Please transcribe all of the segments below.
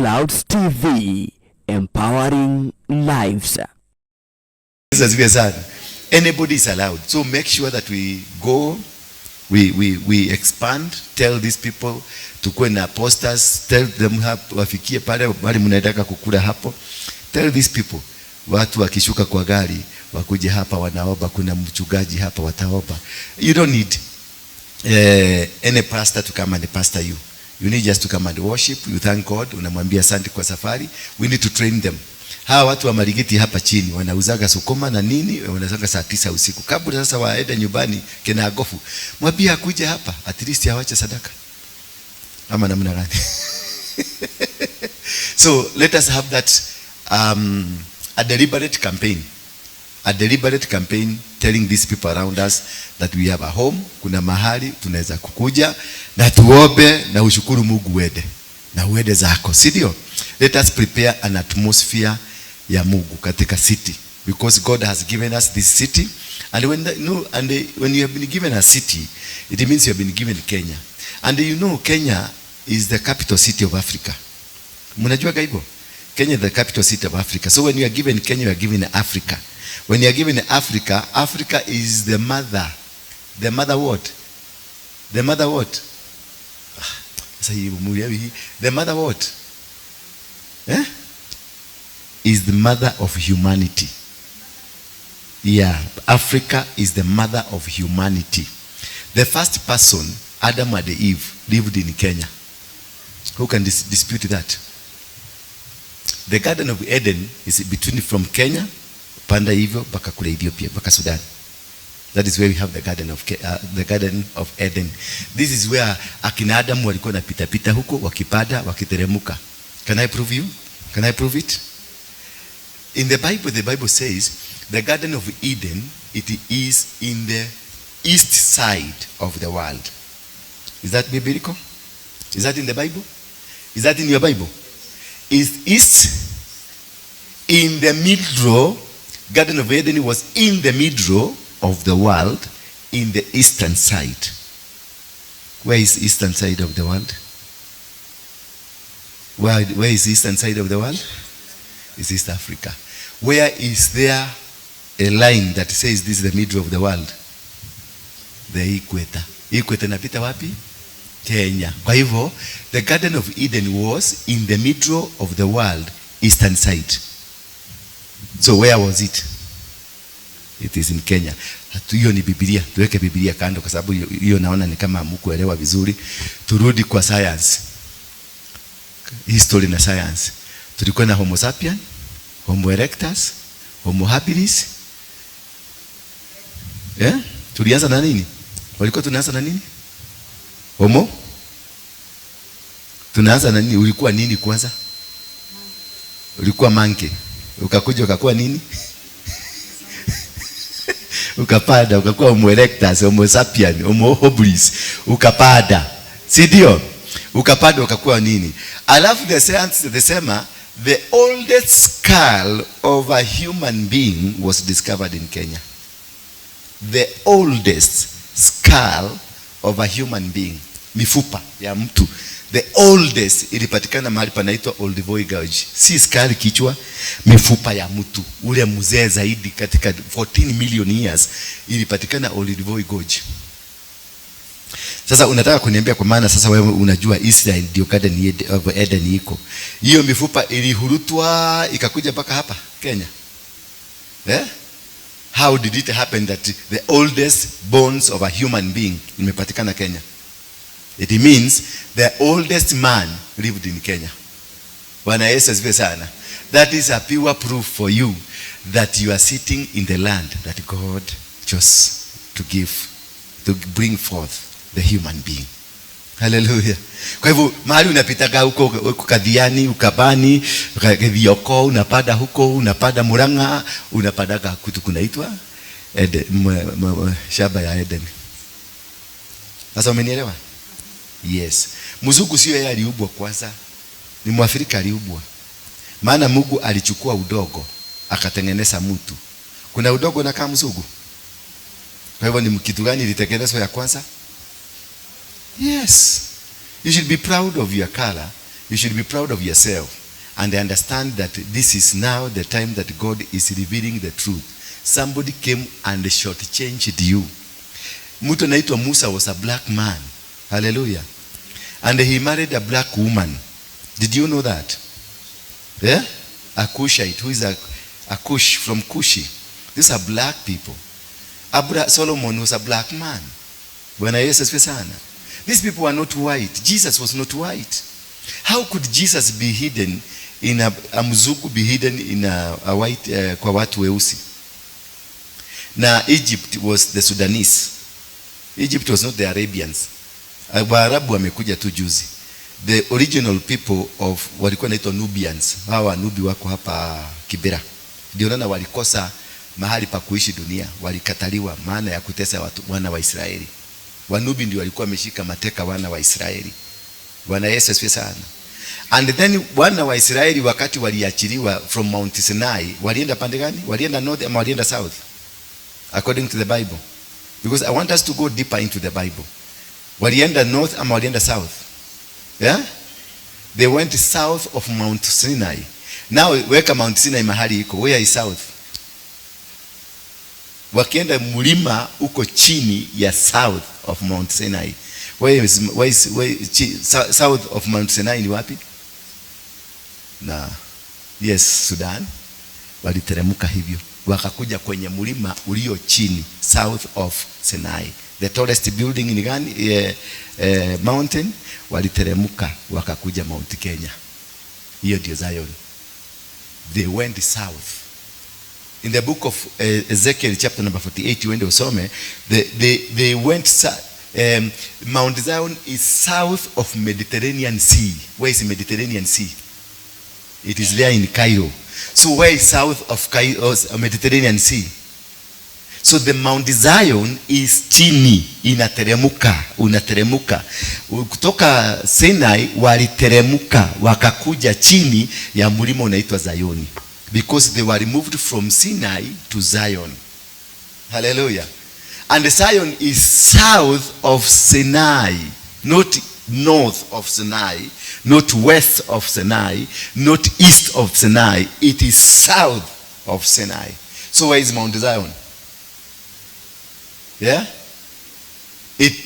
Clouds TV, empowering lives. Asifiwe sana. Anybody is allowed. So make sure that we go, we expand, tell these people, tukuwe na posters, tell them wafikie pale bali mnaendaka kukula hapo. Tell these people, watu wakishuka kwa gari wakuje hapa wanaomba, kuna mchungaji hapa wataomba. You don't need any pastor to come and pastor you. You need just to come and worship, you thank God, unamwambia asante kwa safari. We need to train them. Hawa watu wa Marigiti hapa chini wanauzaga sukuma na nini, wanauzaga saa 9 usiku. Kabla sasa waende nyumbani kina Agofu, mwambie akuje hapa at least awache sadaka. Ama namna gani? So let us have that a deliberate campaign. A deliberate campaign telling these people around us that we have a home, kuna mahali tunaweza kukuja na tuombe na ushukuru Mungu uende na uende zako, si ndio? Let us prepare an atmosphere ya Mungu katika city because God has given us this city, and when the, no, and the, when you have been given a city, it means you have been given Kenya, and you know Kenya is the capital city of Africa. Mnajua hivyo? Kenya is the capital city of Africa. So when you are given Kenya, you are given Africa. When you are given Africa, Africa is the mother. The mother what? The mother what? Sasa hii hii. The mother what? Eh? Is the mother of humanity. Yeah, Africa is the mother of humanity. The first person, Adam and Eve, lived in Kenya. Who can dispute that? The Garden of Eden is between from Kenya, panda hivyo mpaka kule Ethiopia, mpaka Sudan. That is where we have the Garden of Eden. This is where akina Adam walikuwa napita pita huko wakipanda wakiteremuka. Can I prove you? Can I prove it? In the Bible says the Garden of Eden, it is in the east side of the world. Is that biblical? Is that in the Bible? Is that in your Bible? Is east in the middle? Garden of Eden was in the middle of the world, in the eastern side. Where is eastern side of the world? Where is eastern side of the world? It's East Africa. Where is there a line that says this is the middle of the world? The equator. Equator inapita wapi? Kenya. Kwa hivyo, the Garden of Eden was in the middle of the world, eastern side. So where was it? It is in Kenya. Hiyo ni Biblia. Tuweke Biblia kando kwa sababu hiyo naona ni kama hamkuelewa vizuri. Turudi kwa science. History na science. Tulikuwa na Homo sapien, Homo erectus, Homo habilis. Yeah? Tulianza na nini? Walikuwa tunaanza na nini? Homo? Tunaanza na nini? Ulikuwa nini kwanza? Ulikuwa monkey. Ukakuja ukakuwa nini? Ukapanda ukakuwa Homo erectus, Homo sapien, Homo habilis. Ukapanda. Si ndio? Ukapanda ukakuwa nini? Alafu the science inasema the oldest skull of a human being was discovered in Kenya. The oldest skull of a human being, mifupa ya mtu, the oldest ilipatikana mahali panaitwa Olduvai Gorge. Si skull kichwa, mifupa ya mtu ule mzee zaidi katika 14 million years ilipatikana Olduvai Gorge. Sasa unataka kuniambia kwa maana sasa wewe unajua Israel ndio Garden of Eden iko. Hiyo mifupa ilihurutwa ikakuja mpaka hapa Kenya. Eh? How did it happen that the oldest bones of a human being imepatikana Kenya? It means the oldest man lived in Kenya. Bwana Yesu asifiwe sana. That is a pure proof for you that you are sitting in the land that God chose to give, to bring forth the human being. Hallelujah. Kwa hivyo mahali unapitaga huko huko Kathiani, Ukambani, Kithioko, unapanda huko, unapanda Murang'a, unapandaga kutu kunaitwa Eden, shamba ya Eden. Sasa umenielewa? Yes. Mzungu sio yeye aliumbwa kwanza. Ni Mwafrika aliumbwa. Maana Mungu alichukua udogo akatengeneza mtu. Kuna udogo na kama mzungu. Kwa hivyo ni kitu gani ilitengenezwa ya kwanza? Yes. You should be proud of your color. You should be proud of yourself. And understand that this is now the time that God is revealing the truth. Somebody came and shortchanged you. Mtu anaitwa Musa was a black man. Hallelujah. And he married a black woman. Did you know that? Yeah? A Cushite, who is a Cush from Cushi. These are black people. Solomon was a black man. Bwana Yesu asifiwe sana. These people were not white. Jesus was not white. How could Jesus be hidden in a mzungu, be hidden in a white, kwa watu weusi? Na Egypt was the Sudanese. Egypt was not the Arabians. Waarabu wamekuja tu juzi. The original people of walikuwa wanaitwa Nubians. Hawa Wanubi wako hapa Kibera. Ndio naona walikosa mahali pa kuishi dunia, walikataliwa maana ya kutesa watu wana wa Israeli. Wanubi ndio walikuwa wameshika mateka wana wa Israeli. Bwana Yesu asifiwe sana. And then wana wa Israeli wakati waliachiliwa from Mount Sinai, walienda pande gani? Walienda north ama walienda south? According to the Bible. Because I want us to go deeper into the Bible. Walienda north ama walienda south? Yeah? They went south of Mount Sinai. Now weka Mount Sinai mahali iko. Where is south? Wakienda mlima uko chini ya south of Mount Sinai. Where is south of Mount Sinai ni wapi? Na yes, Sudan. Waliteremka hivyo wakakuja kwenye mlima ulio chini, south of Sinai. The tallest building ni gani? Mountain. Waliteremka wakakuja Mount Kenya. Hiyo ndio Zion. They went south. In the book of Ezekiel chapter number 48, uende usome, they went Mount Zion is south of Mediterranean Sea. Where is Mediterranean Sea? It is there in Cairo. So where is south of Cairo, Mediterranean Sea? So the Mount Zion is chini, inateremuka, unateremuka. Kutoka Sinai waliteremuka wakakuja chini ya mlima unaitwa Zayoni. Because they were removed from Sinai to Zion. Hallelujah. And Zion is south of Sinai, not north of Sinai, not west of Sinai, not east of Sinai. It is south of Sinai. So where is Mount Zion? Yeah?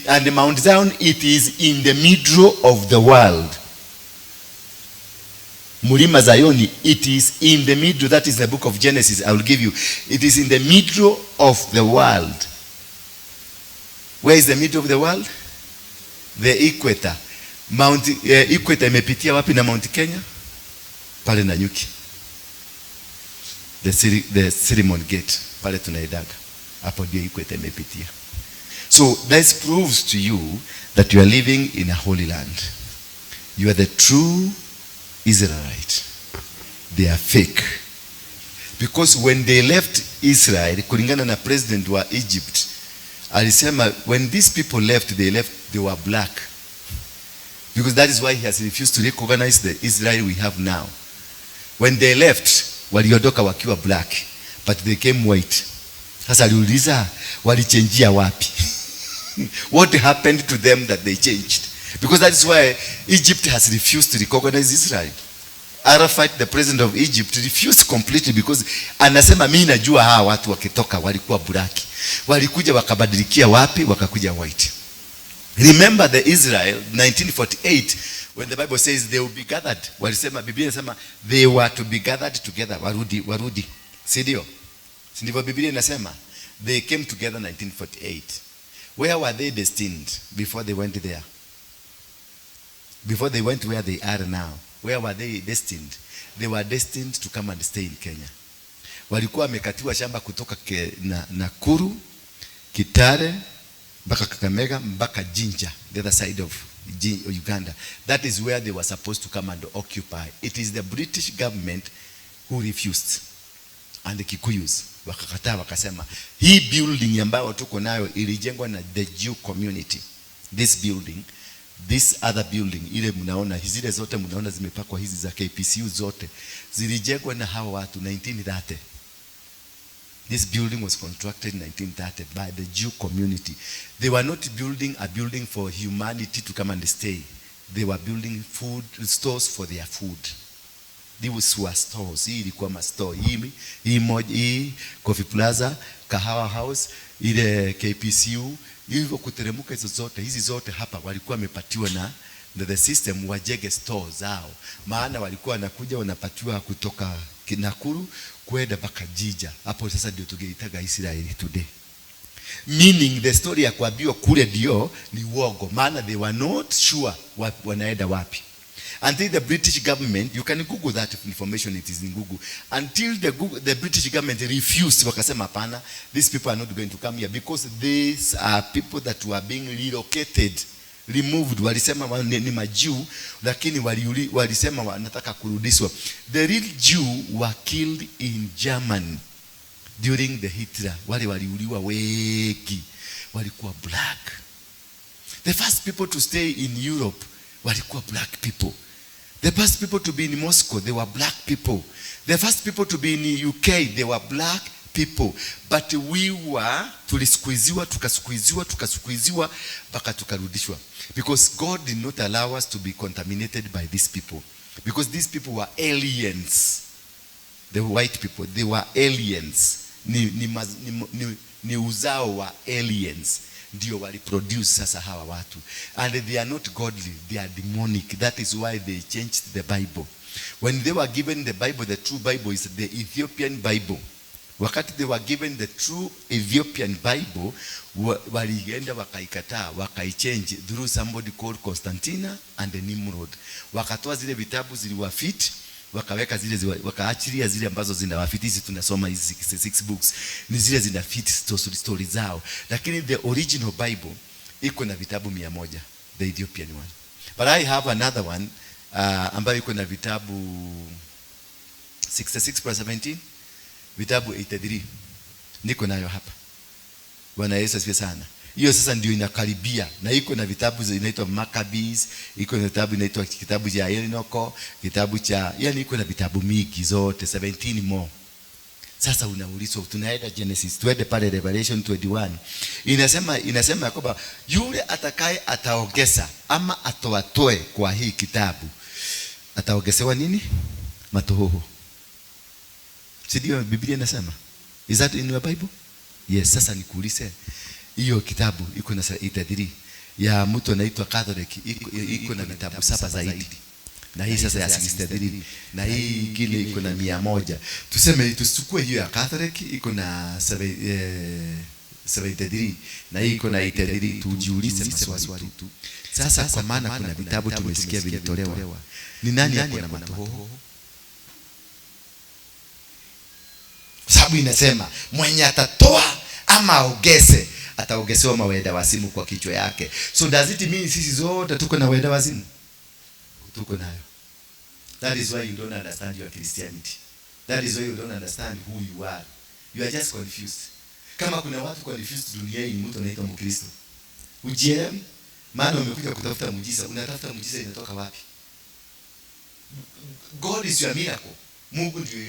And Mount Zion, it is in the middle of the world. Mulima Zayoni, it is in the middle. That is the book of Genesis. I will give you. It is in the middle of the world. Where is the middle of the world? The equator. Mount equator imepitia wapi na Mount Kenya? Pale Nanyuki. The Sirimon Gate. Pale tunaidaga. Hapo ndio equator imepitia. So this proves to you that you are living in a holy land. You are the true Israelite. They are fake. Because when they left Israel, kulingana na president wa Egypt, alisema when these people left, they left, they were black. Because that is why he has refused to recognize the Israel we have now. When they left, waliondoka wakiwa black, but they came white. Sasa aliuliza walichenjia wapi? What happened to them that they changed? Because that is why Egypt has refused to recognize Israel. Arafat, the president of Egypt, refused completely because anasema mimi najua hawa watu wakitoka walikuwa black. Walikuja wakabadilikia wapi? Wakakuja white. Remember the Israel 1948 when the Bible says they will be gathered. Walisema, Biblia inasema they were to be gathered together, warudi, warudi. Si ndio? Si ndivyo Biblia inasema? They came together 1948. Where were they destined before they went there? Before they went where they are now, where were they destined? They were destined to come and stay in Kenya. Walikuwa wamekatiwa shamba kutoka Nakuru, Kitale, mpaka Kakamega, mpaka Jinja, the other side of Uganda. That is where they were supposed to come and occupy. It is the British government who refused. And the Kikuyus wakakataa, wakasema hii building ambayo tuko nayo ilijengwa na the Jew community. This building, this other building, ile mnaona, zile zote mnaona zimepakwa hizi za KPCU zote zilijengwa na hawa watu 1930. This building was constructed in 1930 by the Jew community. They were not building a building for humanity to come and stay. They were building food stores for their food. These were stores. Hii ilikuwa ma store. Hii moja, hii Coffee Plaza, Kahawa House, ile KPCU, hivyo kuteremka hizo zote, hizi zote hapa walikuwa wamepatiwa na the system wajenge store zao, maana walikuwa wanakuja wanapatiwa kutoka Nakuru kwenda mpaka Jinja. Hapo sasa ndio tungeitaga Israeli today. Meaning the story ya kuambiwa kule ndio ni uongo, maana they were not sure wanaenda wapi until the British government, you can Google that information, it is in Google, until the British government refused, wakasema hapana, these people are not going to come here because these are people that were being relocated, removed. Walisema ni majew, lakini walisema wanataka kurudishwa. The real Jew were killed in Germany during the Hitler. Wale waliuliwa wengi walikuwa black. The first people to stay in Europe walikuwa black people. The first people to be in Moscow, they were black people. The first people to be in UK, they were black people. But we were, tulisqueeziwa, tukasqueeziwa, tukasqueeziwa, mpaka tukarudishwa. Because God did not allow us to be contaminated by these people. Because these people were aliens. The white people, they were aliens. Ni uzao wa aliens. Ndio waliproduce sasa hawa watu. And they are not godly, they are demonic. That is why they changed the Bible. When they were given the Bible, the true Bible is the Ethiopian Bible. Wakati they were given the true Ethiopian Bible, walienda wakaikataa, wakaichange through somebody called Constantina and the Nimrod. Wakatoa zile vitabu ziliwafit, wakaweka zile wakaachilia zile ambazo zinawafit. Hizi tunasoma hizi 66 books ni zile zina fit story zao, lakini the original Bible iko na vitabu 100, the Ethiopian one. But I have another one ambayo iko na vitabu 66 plus 17, vitabu 83, niko nayo hapa. Bwana Yesu asifiwe sana. Hiyo sasa ndio inakaribia, na iko na vitabu inaitwa Maccabees, iko na vitabu inaitwa kitabu cha Enoch, kitabu cha, yani iko na vitabu mingi zote 17 more. Sasa unaulizwa, tunaenda Genesis, tuende pale Revelation 21. Inasema kwamba yule atakaye ataongeza ama atoatoe kwa hii kitabu ataongezewa nini? Matohoho. Si ndio Biblia inasema? Is that in your Bible? Yes. Sasa nikuulize, hiyo kitabu iko na 83 ya mtu anaitwa Catholic, iko na vitabu 7 zaidi. Na hii sasa ya 63, na hii ingine iko na 100. Tuseme tusichukue hiyo ya Catholic iko na 73 na hii iko na 83, tujiulize maswali tu. Sasa kwa maana kuna vitabu tumesikia vilitolewa. Ni nani ako na matohoho? Sababu inasema mwenye atatoa ama aongeze ataongezewa mawenda wazimu kwa kichwa yake. So does it mean sisi zote tuko na wenda wazimu? Tuko nayo. That is why you don't understand your Christianity. That is why you don't understand who you are. You are just confused. Kama kuna watu confused duniani, ni mtu anaitwa Mkristo. Ujielewi? Maana umekuja kutafuta muujiza, unatafuta muujiza inatoka wapi? God is your miracle. Mungu ndio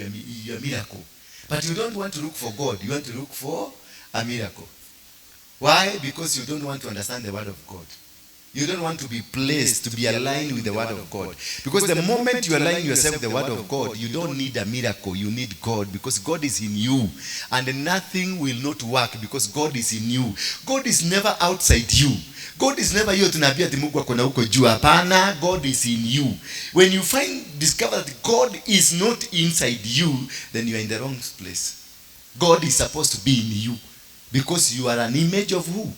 your miracle. But you don't want to look for God, you want to look for a miracle. Why? Because you don't want to understand the word of God. You don't want to be placed, to be aligned with the word of God. Because the moment you align yourself with the word of God, you don't need a miracle, you need God, because God is in you. And nothing will not work because God is in you. God is never outside you. God is never hiyo tunaambia ati Mungu ako na huko juu. Hapana, God is in you. When you discover that God is not inside you, then you are in the wrong place. God is supposed to be in you because you are an image of who?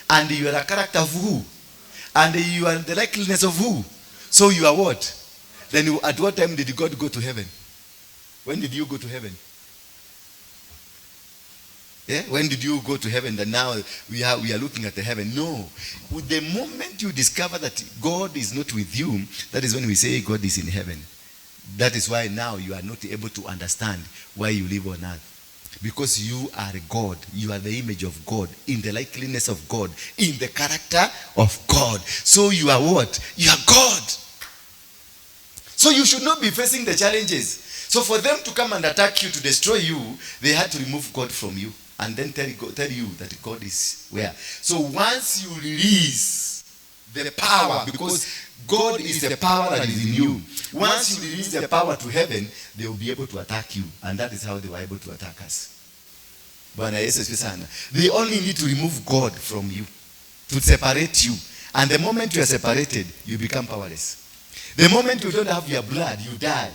And you are a character of who? And you are the likeness of who? So you are what? Then at what time did God go to heaven? When did you go to heaven? Yeah? When did you go to heaven? That now we are looking at the heaven. No. With the moment you discover that God is not with you, that is when we say God is in heaven. That is why now you are not able to understand why you live on earth. Because you are God. You are the image of God, in the likeness of God, in the character of God. So you are what? You are God. So you should not be facing the challenges. So for them to come and attack you, to destroy you, they had to remove God from you. And then tell you that God is where. So once you release the power, because God is the power that is in you. Once you release the power to heaven, they will be able to attack you. And that is how they were able to attack us. Bwana Yesu asifiwe sana. They only need to remove God from you, to separate you. And the moment you are separated, you become powerless. The moment you don't have your blood, you die.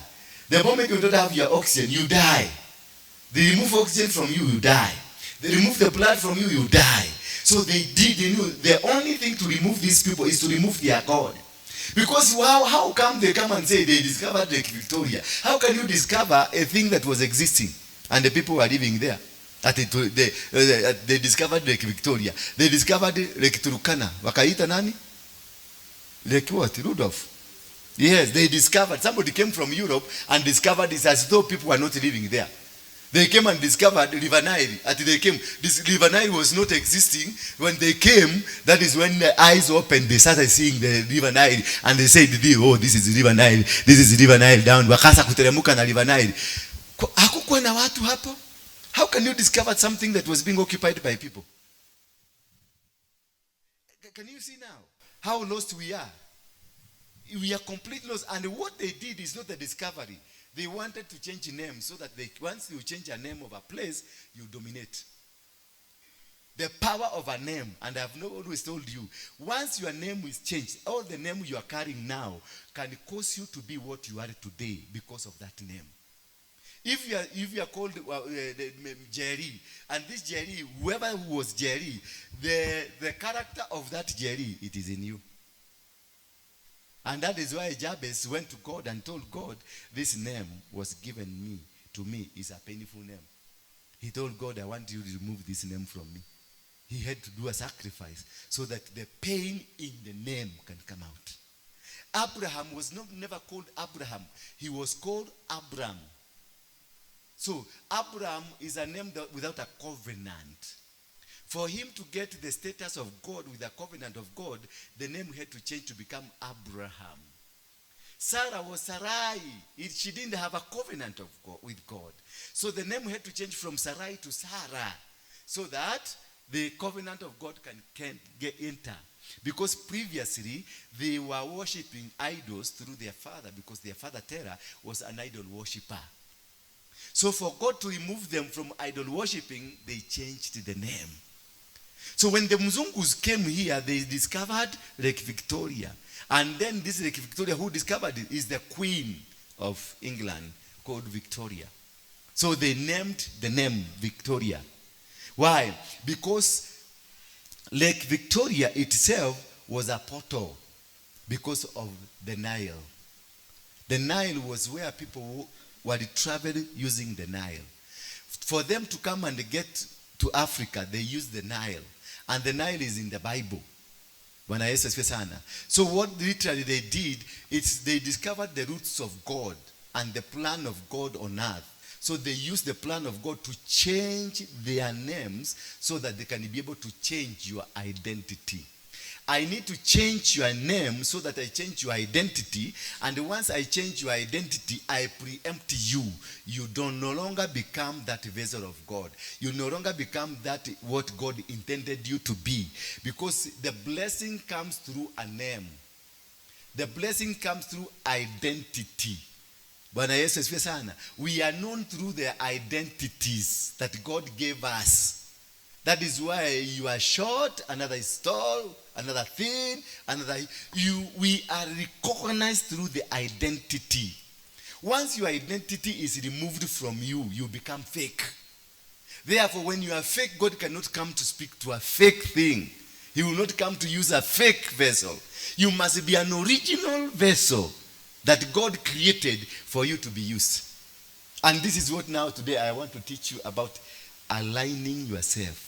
The moment you don't have your oxygen, you die. They remove oxygen from you, you die. They remove the blood from you, you die. So they knew the only thing to remove these people is to remove their God. Because how come they come and say they discovered Lake Victoria? How can you discover a thing that was existing and the people were living there? That it, they discovered Lake Victoria. They discovered Lake Turkana. Wakaita nani? Lake what? Rudolph. Yes, they discovered. Somebody came from Europe and discovered this as though people were not living there. They came and discovered River Nile. At they came, this River Nile was not existing. When they came, that is when the eyes opened. They started seeing the River Nile, and they said, "Oh, this is River Nile. This is River Nile down." Wakaanza kuteremuka na River Nile. Hakukuwa na watu hapo. How can you discover something that was being occupied by people? Can you see now how lost we are? We are completely lost. And what they did is not a discovery. They wanted to change names so that once you change a name of a place, you dominate. The power of a name, and I've not always told you, once your name is changed, all the name you are carrying now can cause you to be what you are today because of that name. If you are called Jerry, and this Jerry, whoever was Jerry, the character of that Jerry, it is in you. And that is why Jabez went to God and told God, "This name was given me, to me, is a painful name." He told God, "I want you to remove this name from me." He had to do a sacrifice so that the pain in the name can come out. Abraham was not never called Abraham. He was called Abram. So Abraham is a name that, without a covenant. For him to get the status of God with the covenant of God, the name had to change to become Abraham. Sarah was Sarai. She didn't have a covenant of God, with God. So the name had to change from Sarai to Sarah so that the covenant of God can get enter. Because previously, they were worshipping idols through their father, because their father Terah was an idol worshipper. So for God to remove them from idol worshipping, they changed the name. So when the Mzungus came here, they discovered Lake Victoria. And then this Lake Victoria, who discovered it, is the Queen of England, called Victoria. So they named the name Victoria. Why? Because Lake Victoria itself was a portal because of the Nile. The Nile was where people were traveling using the Nile. For them to come and get to Africa, they used the Nile. And the Nile is in the Bible. Bwana Yesu asifiwe sana. So what literally they did is they discovered the roots of God and the plan of God on earth. So they used the plan of God to change their names so that they can be able to change your identity. I need to change your name so that I change your identity. And once I change your identity, I preempt you. You don't no longer become that vessel of God. You no longer become that what God intended you to be. Because the blessing comes through a name. The blessing comes through identity. Bwana Yesu asifiwe sana. We are known through the identities that God gave us. That is why you are short, another is tall, another thin, another. We are recognized through the identity. Once your identity is removed from you, you become fake. Therefore, when you are fake, God cannot come to speak to a fake thing. He will not come to use a fake vessel. You must be an original vessel that God created for you to be used. And this is what now today I want to teach you about aligning yourself.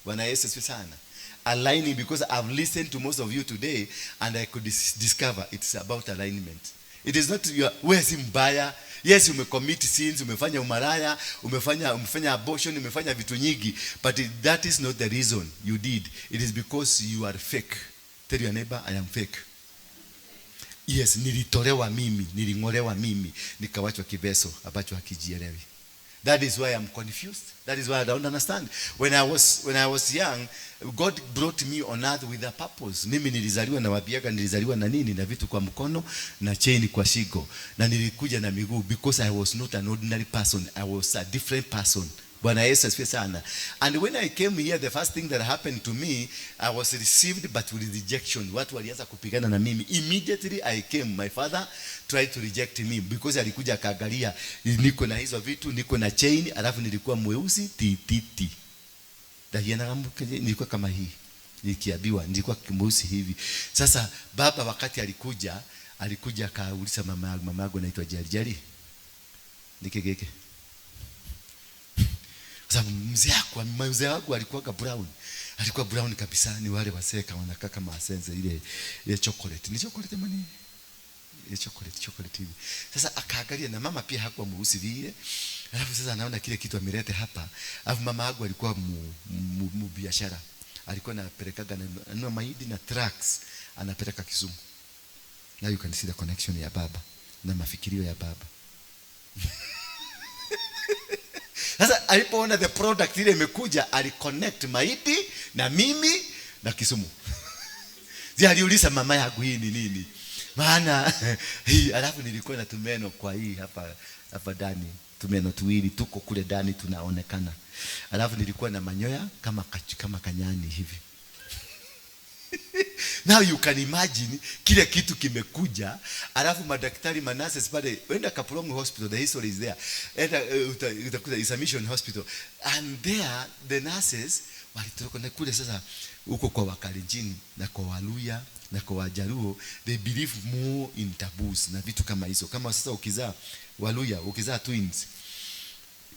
Bwana Yesu asifiwe sana. Aligning, because I've listened to most of you today and I could discover it's about alignment. It is not your, wewe si mbaya. Yes, umecommit sins, umefanya umalaya, umefanya abortion, umefanya vitu nyingi, but that is not the reason you did. It is because you are fake. Tell your neighbor, "I am fake." Yes, nilitolewa mimi, niling'olewa mimi, nikawachwa kivessel ambacho hakijielewi. That is why I'm confused. That is why I don't understand. When I was young, God brought me on earth with a purpose. Mimi nilizaliwa na wabiaga, nilizaliwa na nini? Na vitu kwa mkono na chain kwa shingo. Na nilikuja na miguu because I was not an ordinary person. I was a different person. Bwana Yesu asifiwe sana. And when I came here, the first thing that happened to me, I was received but with rejection. Watu walianza kupigana na mimi. Immediately I came, my father tried to reject me because alikuja akaangalia niko na hizo vitu, niko na chain, alafu nilikuwa mweusi tititi. Dahiana, nilikuwa kama hii. Nikiambiwa nilikuwa mweusi hivi. Sasa baba wakati alikuja, alikuja akauliza mama yangu, mama yangu anaitwa Jari Jari. Nikigeke. Kwa sababu mzee wangu alikuwa brown. Alikuwa brown kabisa, ni wale wasee kama wanakaa kama asenze ile ile chocolate. Ni chocolate mani? Ile chocolate, chocolate hivi. Sasa akaangalia na mama pia hakuwa mweusi vile. Alafu sasa anaona kile kitu amelete hapa. Alafu mama yangu alikuwa mu biashara. Alikuwa anapelekaga na mahindi na trucks anapeleka Kisumu. Now you can see the connection ya baba na mafikirio ya baba. Sasa alipoona the product ile imekuja, aliconnect mahindi na mimi na Kisumu. Zi aliuliza mama yangu, "Hii ni nini?" Maana hii, alafu nilikuwa na tumeno kwa hii hapa hapa ndani, tumeno tuwili tuko kule ndani tunaonekana. Alafu nilikuwa na manyoya kama kanyani hivi. Now you can imagine kile kitu kimekuja, alafu madaktari, manurses pale, enda Kapolongo Hospital, the history is there. Enda utakuta it's a mission hospital. And there the nurses walitoroka na kule sasa huko kwa Wakalenjin na kwa Waluya na kwa Wajaluo, they believe more in taboos na vitu kama hizo. Kama sasa ukizaa Waluya, ukizaa twins,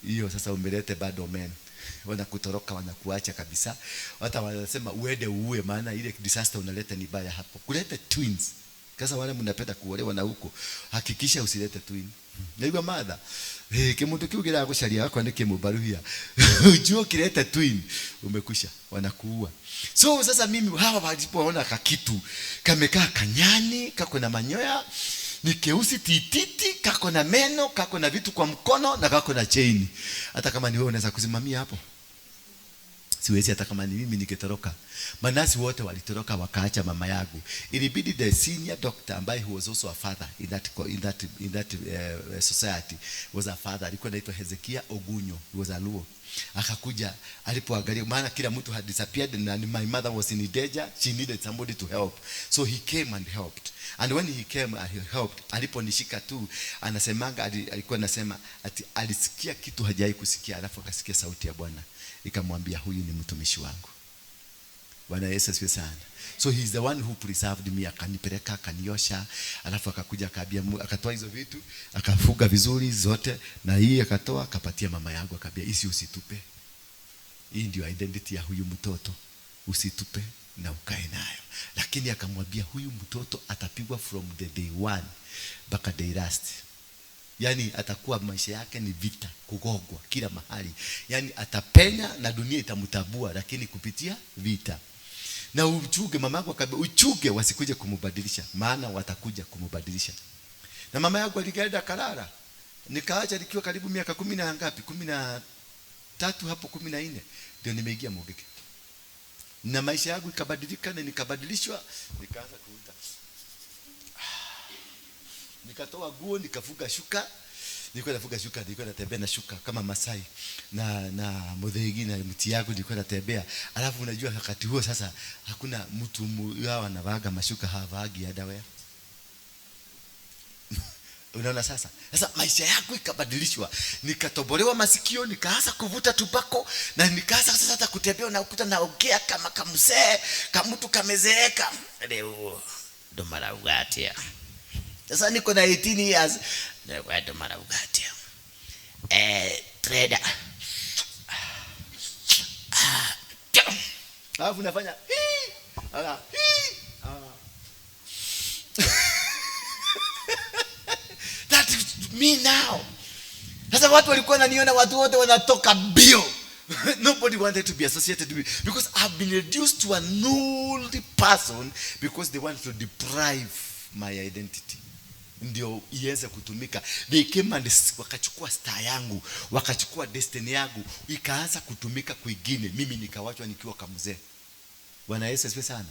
hiyo sasa umelete bado men, wanakutoroka, wanakuacha kabisa, hata wanasema uende uue, maana ile disaster unaleta ni baya hapo kuleta twins. Sasa wale mnapenda kuolewa na huko, hakikisha usilete twin. Naigua madha kimundu kiu kiragucaria wakwa ni kimubaruhia, ujue ukileta twin umekwisha, wanakuua. So sasa mimi hawa walipoona kakitu kamekaa kanyani, kako na manyoya, ni keusi tititi, kako na meno, kako na vitu kwa mkono na kako na chain, hata kama ni wewe unaweza kusimamia hapo? Siwezi. Hata kama ni mimi ningetoroka. Manurses wote walitoroka wakaacha mama yangu. Ilibidi the senior doctor ambaye who was also a father in that society, was a father, alikuwa anaitwa Hezekia Ogunyo, he was a Luo. Akakuja, alipoangalia, maana kila mtu had disappeared and my mother was in danger, she needed somebody to help, so he came and helped. And when he came and he helped, aliponishika tu anasemanga, alikuwa anasema ati alisikia kitu hajawahi kusikia, alafu akasikia sauti ya Bwana ikamwambia, "Huyu ni mtumishi wangu." Bwana Yesu asifiwe sana. So he is the one who preserved me, akanipeleka, akaniosha, alafu akakuja akaambia, akatoa hizo vitu, akafuga vizuri zote, na hii akatoa, akapatia mama yangu, akaambia, "Hisi usitupe. Hii ndio identity ya huyu mtoto. Usitupe na ukae nayo." Lakini akamwambia, "Huyu mtoto atapigwa from the day one mpaka day last. Yaani atakuwa maisha yake ni vita, kugogwa kila mahali. Yaani atapenya na dunia itamtambua, lakini kupitia vita. Na uchuge," mama yangu akaambia, "uchuge wasikuje kumubadilisha, maana watakuja kumubadilisha." Na mama yangu alienda kalala, nikaacha nikiwa karibu miaka kumi na ngapi, 13 hapo, 14, ndio nimeingia Mungiki, na maisha yangu ikabadilika na nikabadilishwa, nikaanza kuuta, nikatoa guo, nikafuga shuka. Nilikuwa nafuga shuka, nilikuwa natembea na shuka kama Masai na muthegi na mti yangu nilikuwa natembea. Alafu unajua wakati huo sasa hakuna mtu hao anavaga mashuka, hawavagi underwear. Unaona sasa? Sasa maisha yangu ikabadilishwa. Nikatobolewa masikio, nikaanza kuvuta tubako na nikaanza sasa hata kutembea na ukuta naongea kama kamzee, kama mtu kamezeeka. Leo ndo marauga atia. Sasa niko na 18 years. Leo ndo marauga atia. Trader. Alafu nafanya hii. Ala, hii. Ah. That is me now. Sasa watu walikuwa wananiona, watu wote wanatoka mbio. Nobody wanted to be associated with me because I've been reduced to an old person because they want to deprive my identity. ndio iweze kutumika. They came and wakachukua star yangu, wakachukua destiny yangu, ikaanza kutumika kwingine, mimi nikawachwa nikiwa kamzee. Bwana Yesu asifiwe sana.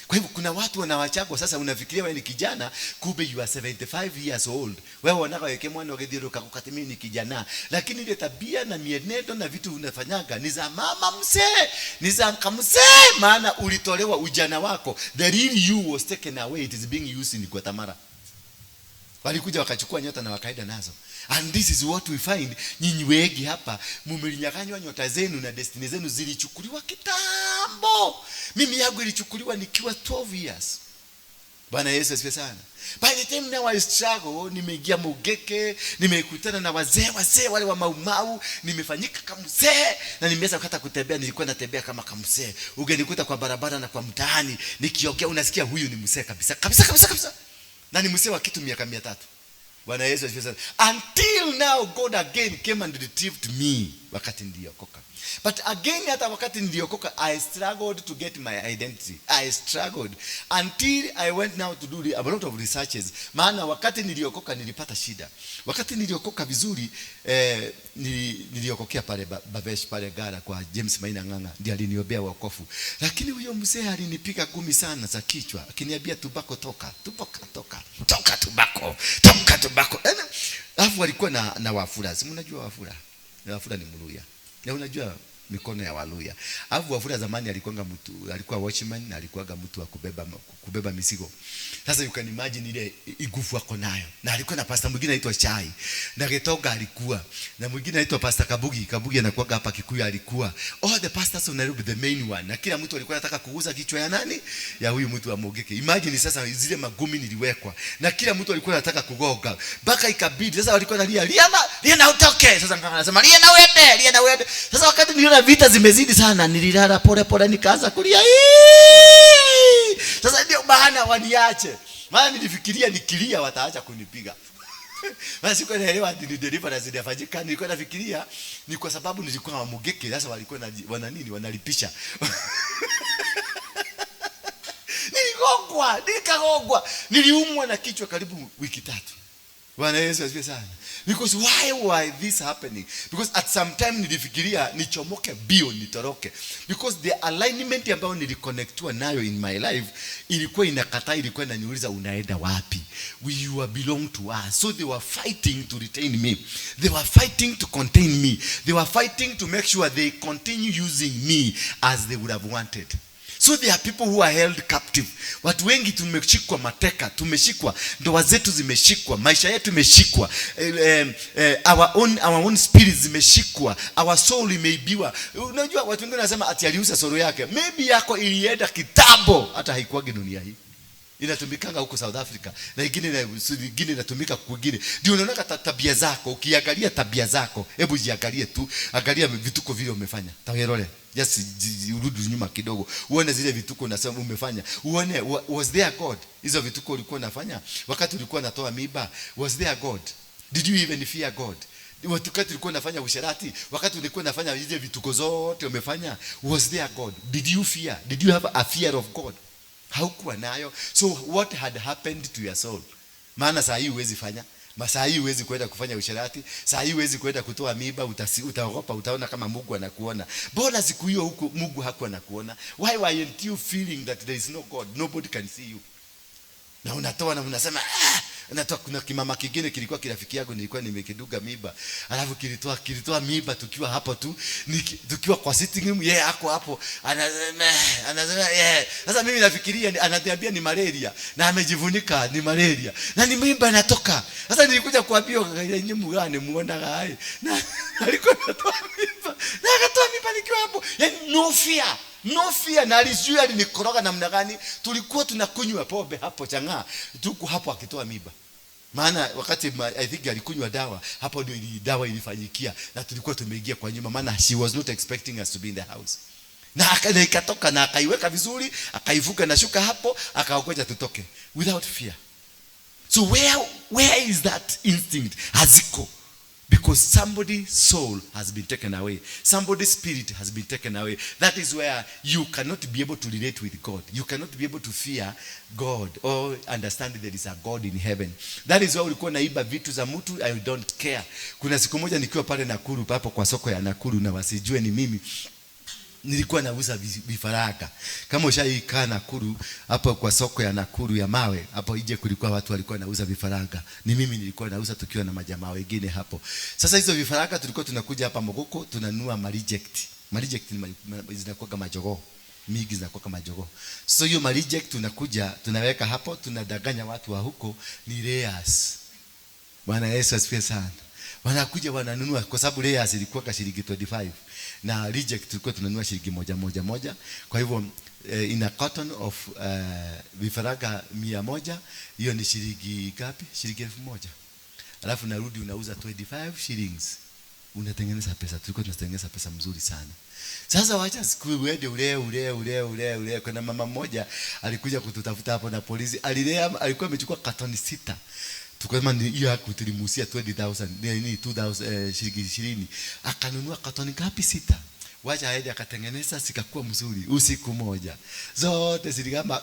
Kwa hivyo kuna watu wanawachagwa sasa, unafikiria wewe ni kijana, kumbe you are 75 years old. Wewe unataka weke mwana ukithiũrũrũka kati mimi ni kijana, lakini ile tabia na mienendo na vitu unafanyaga ni za mama mzee, ni za kamzee, maana ulitolewa ujana wako. The real you was taken away, it is being used in Guatemala. Walikuja wakachukua nyota na wakaenda nazo. And this is what we find. Nyinyi wengi hapa mumelinyang'anywa nyota zenu na destiny zenu zilichukuliwa kitambo. Mimi yangu ilichukuliwa nikiwa 12 years. Bwana Yesu asifiwe sana. By the time now I struggle, nimeingia Mugeke, nimekutana na wazee wazee wale wa Maumau, nimefanyika kamzee na nimeweza kata kutembea, nilikuwa natembea kama kamzee. Ungenikuta kwa barabara na kwa mtaani nikiongea, unasikia huyu ni mzee kabisa kabisa kabisa kabisa. Na ni mzee wa kitu miaka 300. Bwana Yesu asifiwe sana. Until now God again came and retrieved me wakati niliokoka. But again hata wakati niliokoka I struggled to get my identity. I struggled until I went now to do a lot of researches. Maana wakati niliokoka nilipata shida. Wakati niliokoka vizuri, niliokokea pale Bavesh pale Gara kwa James Maina Ng'ang'a, ndiye aliniombea wokovu. Lakini huyo mzee alinipiga gumi sana za kichwa, akiniambia tubako toka, tubako toka, toka tubako, toka tubako. Alafu walikuwa na Wafula. Si mnajua Wafula? Na Wafula ni Mluya. Na unajua mikono ya Waluya. Alafu Wafula zamani alikuwa mtu, alikuwa watchman na alikuwa mtu wa kubeba mizigo. Sasa you can imagine ile igufu ako nayo. Na alikuwa na pastor mwingine anaitwa Chai. Na Getoga alikuwa. Na mwingine anaitwa Pastor Kabugi. Kabugi anakuwa hapa Kikuyu alikuwa. All the pastors of Nairobi, the main one. Na kila mtu alikuwa anataka kuuza kichwa ya nani? Ya huyu mtu wa Mugeke. Imagine sasa zile magumi niliwekwa. Na kila mtu alikuwa anataka kugoga. Mpaka ikabidi sasa walikuwa wanalia, lia na, lia na utoke. Sasa nganga anasema lia na uende, lia na uende. Sasa wakati niliona vita zimezidi sana, nililala pole pole nikaanza kulia. Iiii! Sasa ndio maana waniache. Maana nilifikiria nikilia wataacha kunipiga. Maana sikuwa naelewa ati ni deliverance inafanyika. Nilikuwa nafikiria ni kwa sababu nilikuwa wa Mugeke, sasa walikuwa wana nini, wanalipisha. Niligongwa, nikagongwa. Niliumwa na kichwa karibu wiki 3. Bwana Yesu asifiwe sana. Because why were this happening? Because at some time nilifikiria nichomoke bio nitoroke. Because the alignment ambayo niliconnectiwa nayo in my life ilikuwa inakataa, ilikuwa inaniuliza unaenda wapi? You are belong to us. So they were fighting to retain me. They were fighting to contain me. They were fighting to make sure they continue using me as they would have wanted. So there are people who are held captive. Watu wengi tumeshikwa mateka, tumeshikwa, ndoa zetu zimeshikwa, maisha yetu imeshikwa, our own spirits zimeshikwa, our soul imeibiwa. Unajua watu wengine wanasema ati aliuza soul yake. Maybe yako ilienda kitambo, hata haikuwagi dunia hii. Inatumikanga huko South Africa na ingine inatumika kwingine. Ndio unaona tabia zako, ukiangalia tabia zako, hebu jiangalie tu, angalia vituko vile umefanya. Tawirore. Just urudi nyuma kidogo. Uone zile vituko unasema umefanya. Uone was there God? Hizo vituko ulikuwa unafanya wakati ulikuwa unatoa miba, was there God? Did you even fear God? Wakati ulikuwa unafanya usherati, wakati ulikuwa unafanya hizo vituko zote umefanya, was there God? Did you fear? Did you have a fear of God? Haukuwa nayo. So what had happened to your soul? Maana saa hii huwezi fanya. Saa hii huwezi kwenda kufanya usherati, saa hii huwezi kwenda kutoa miba, utaogopa, utaona kama Mungu anakuona. Bora siku hiyo huko Mungu hakuwa anakuona. Why weren't you feeling that there is no God? Nobody can see you. Na unatoa na unasema, unatoa. Kuna kimama kingine kilikuwa kirafiki yangu, nilikuwa nimekiduga miba. Alafu kilitoa miba tukiwa hapo tu, tukiwa kwa sitting room, yeye ako hapo, anasema yeye. Sasa mimi nafikiria ananiambia ni malaria na amejivunika ni malaria. Na ni mimba inatoka. Sasa nilikuja kuambia nyinyi mgani muona hai. Na alikuwa anatoa mimba. Na akatoa mimba nikiwa hapo. Yaani no fear. No fear. Na alijua alinikoroga namna gani. Tulikuwa tunakunywa pombe hapo chang'aa. Tuko hapo akitoa mimba. Maana wakati I think alikunywa dawa, hapo ndio dawa ilifanyikia na tulikuwa tumeingia kwa nyumba, maana she was not expecting us to be in the house. Na ikatoka na akaiweka vizuri, akaivuka na shuka hapo, akaongoja tutoke without fear. So where is that instinct? Haziko. Because Because somebody's soul has been taken away. Somebody's spirit has been taken away. That is where you cannot be able to relate with God. You cannot be able to fear God or understand there is a God in heaven. That is why ulikuwa naiba vitu za mtu, I don't care. Kuna siku moja nikiwa pale Nakuru, hapo kwa soko ya Nakuru, na wasijue ni mimi, nilikuwa nauza vifaranga. Kama ushaikaa Nakuru, hapo kwa soko ya Nakuru ya mawe, hapo nje kulikuwa watu walikuwa nauza vifaranga. Ni mimi nilikuwa nauza tukiwa na majamaa wengine hapo. Sasa hizo vifaranga tulikuwa tunakuja hapa Mogoko tunanunua mareject. Mareject ni zinakuwa kama jogoo. Mingi zinakuwa kama jogoo. So hiyo mareject tunakuja tunaweka hapo, tunadanganya watu wa huko ni layers. Bwana Yesu asifiwe sana. Wanakuja wananunua kwa sababu layers ilikuwa ka shilingi 25 na reject tulikuwa tunanunua shilingi moja moja moja. Kwa hivyo in a carton of vifaranga 100, hiyo ni shilingi ngapi? Shilingi 1000. Alafu narudi unauza 25 shillings. Unatengeneza pesa. Tulikuwa tunatengeneza pesa mzuri sana. Sasa wacha siku uende ule ule ule ule ule. Kuna mama mmoja alikuja kututafuta hapo na polisi. Alilea, alikuwa amechukua katoni 6. Tukasema ni hiyo haku tulimuusia 20,000, ni 2,000, shilingi 20. Akanunua katoni ngapi? 6. Wacha aende akatengeneza zikakuwa mzuri usiku moja. Zote ziligamba.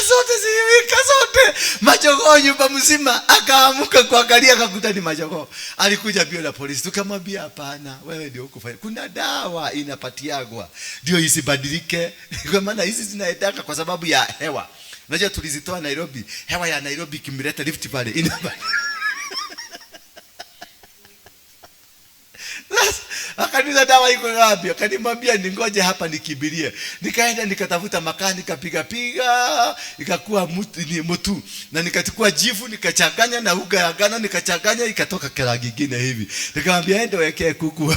Zote ziliwika zote. Majogoo nyumba mzima. Akaamuka kuangalia akakuta ni majogoo. Alikuja bio na polisi. Tukamwambia hapana, wewe ndio ukufanya. Kuna dawa inapatiagwa ndio isibadilike. Kwa maana hizi zinaendaka kwa sababu ya hewa. Unajua tulizitoa Nairobi. Hewa ya Nairobi ikimleta Rift Valley inabadilika. Akaniuliza dawa iko wapi? Akanimwambia ningoje hapa nikibirie. Nikaenda nikatafuta makaa nikapiga piga, ikakuwa ni mtu. Na nikachukua jivu nikachanganya na uga ya ngano nikachanganya ikatoka kala kingine hivi. Nikamwambia ende wekee kuku.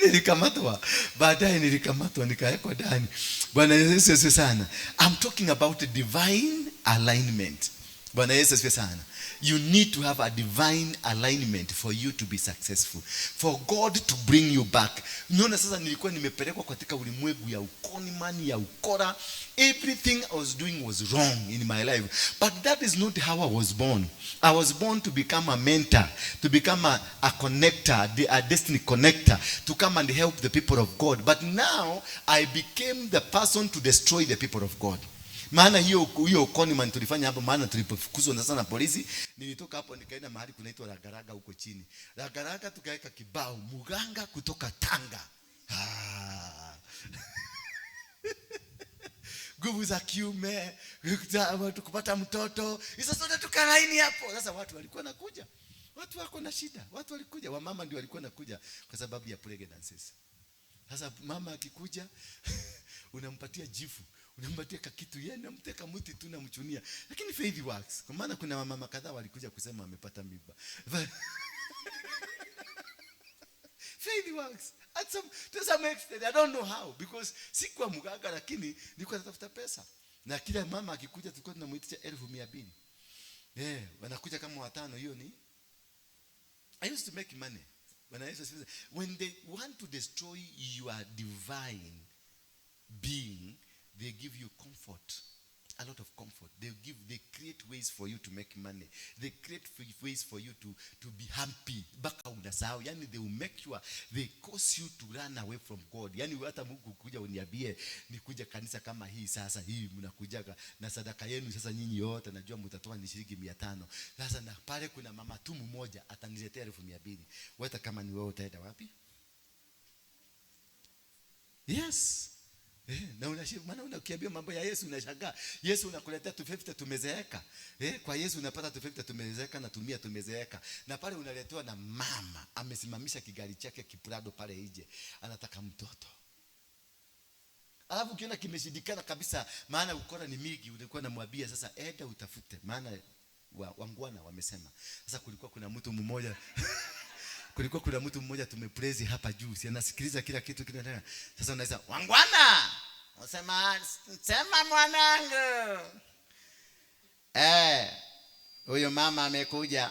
Nilikamatwa. Baadaye nilikamatwa nikawekwa ndani. Bwana Yesu asifiwe sana. I'm talking about divine alignment. Bwana Yesu asifiwe sana. You need to have a divine alignment for you to be successful. For God to bring you back. Unaona sasa nilikuwa nimepelekwa katika ulimwengu ya ukonimani, ya ukora. Everything I was doing was wrong in my life. But that is not how I was born. I was born to become a mentor, to become a connector, a destiny connector, to come and help the people of God. But now I became the person to destroy the people of God. Maana hiyo conman tulifanya hapo, maana tulipofukuzwa na sana polisi, nilitoka hapo nikaenda mahali kunaitwa Ragaraga huko chini. Ragaraga tukaweka kibao muganga kutoka Tanga. Nguvu za kiume, watu kupata mtoto. Hizo zote tukalaini hapo. Sasa watu walikuwa nakuja. Watu wako na shida. Watu walikuja, wamama ndio walikuwa nakuja kwa sababu ya pregnancies. Sasa mama akikuja unampatia jifu, unampatia kakitu, yeye anamteka mti tu namchunia. Lakini faith works. Kwa maana kuna wamama kadhaa walikuja kusema wamepata mimba. Faith works. At some, to some extent, I don't know how, because sikuwa mganga lakini nilikuwa natafuta pesa. Na kila mama akikuja tulikuwa tunamuitisha 200,000. Wanakuja kama watano, hiyo ni I used to make money. When I used to, when they want to destroy your divine being, they give you comfort, a lot of comfort. They create ways for you to make money. They create ways for you to be happy. Baka unasahau. Yani they will make sure they cause you to run away from God. Yani hata Mungu kuja uniambie nikuja kanisa kama hii sasa, hii mnakujaga na sadaka yenu sasa nyinyi yote najua mtatoa ni shilingi 500. Sasa na pale kuna mama tu mmoja ataniletea 200,000. Wewe kama ni wewe utaenda wapi? Yes. Na maana unakiambia mambo ya Yesu unashangaa. Yesu unakuletea 250 tumezeeka. Kwa Yesu unapata 250 tumezeeka na tumia tumezeeka. Na pale unaletewa na mama amesimamisha kigari chake kiprado pale nje. Anataka mtoto. Alafu ukiona kimeshindikana kabisa, maana ukora ni mingi, ulikuwa unamwambia sasa enda utafute. Maana wangwana wamesema. Sasa kulikuwa kuna mtu mmoja kulikuwa kuna mtu mmoja tumepraise hapa juu, si anasikiliza kila kitu kinaendelea. Sasa unaweza wangwana, unasema sema mwanangu. Huyo mama amekuja.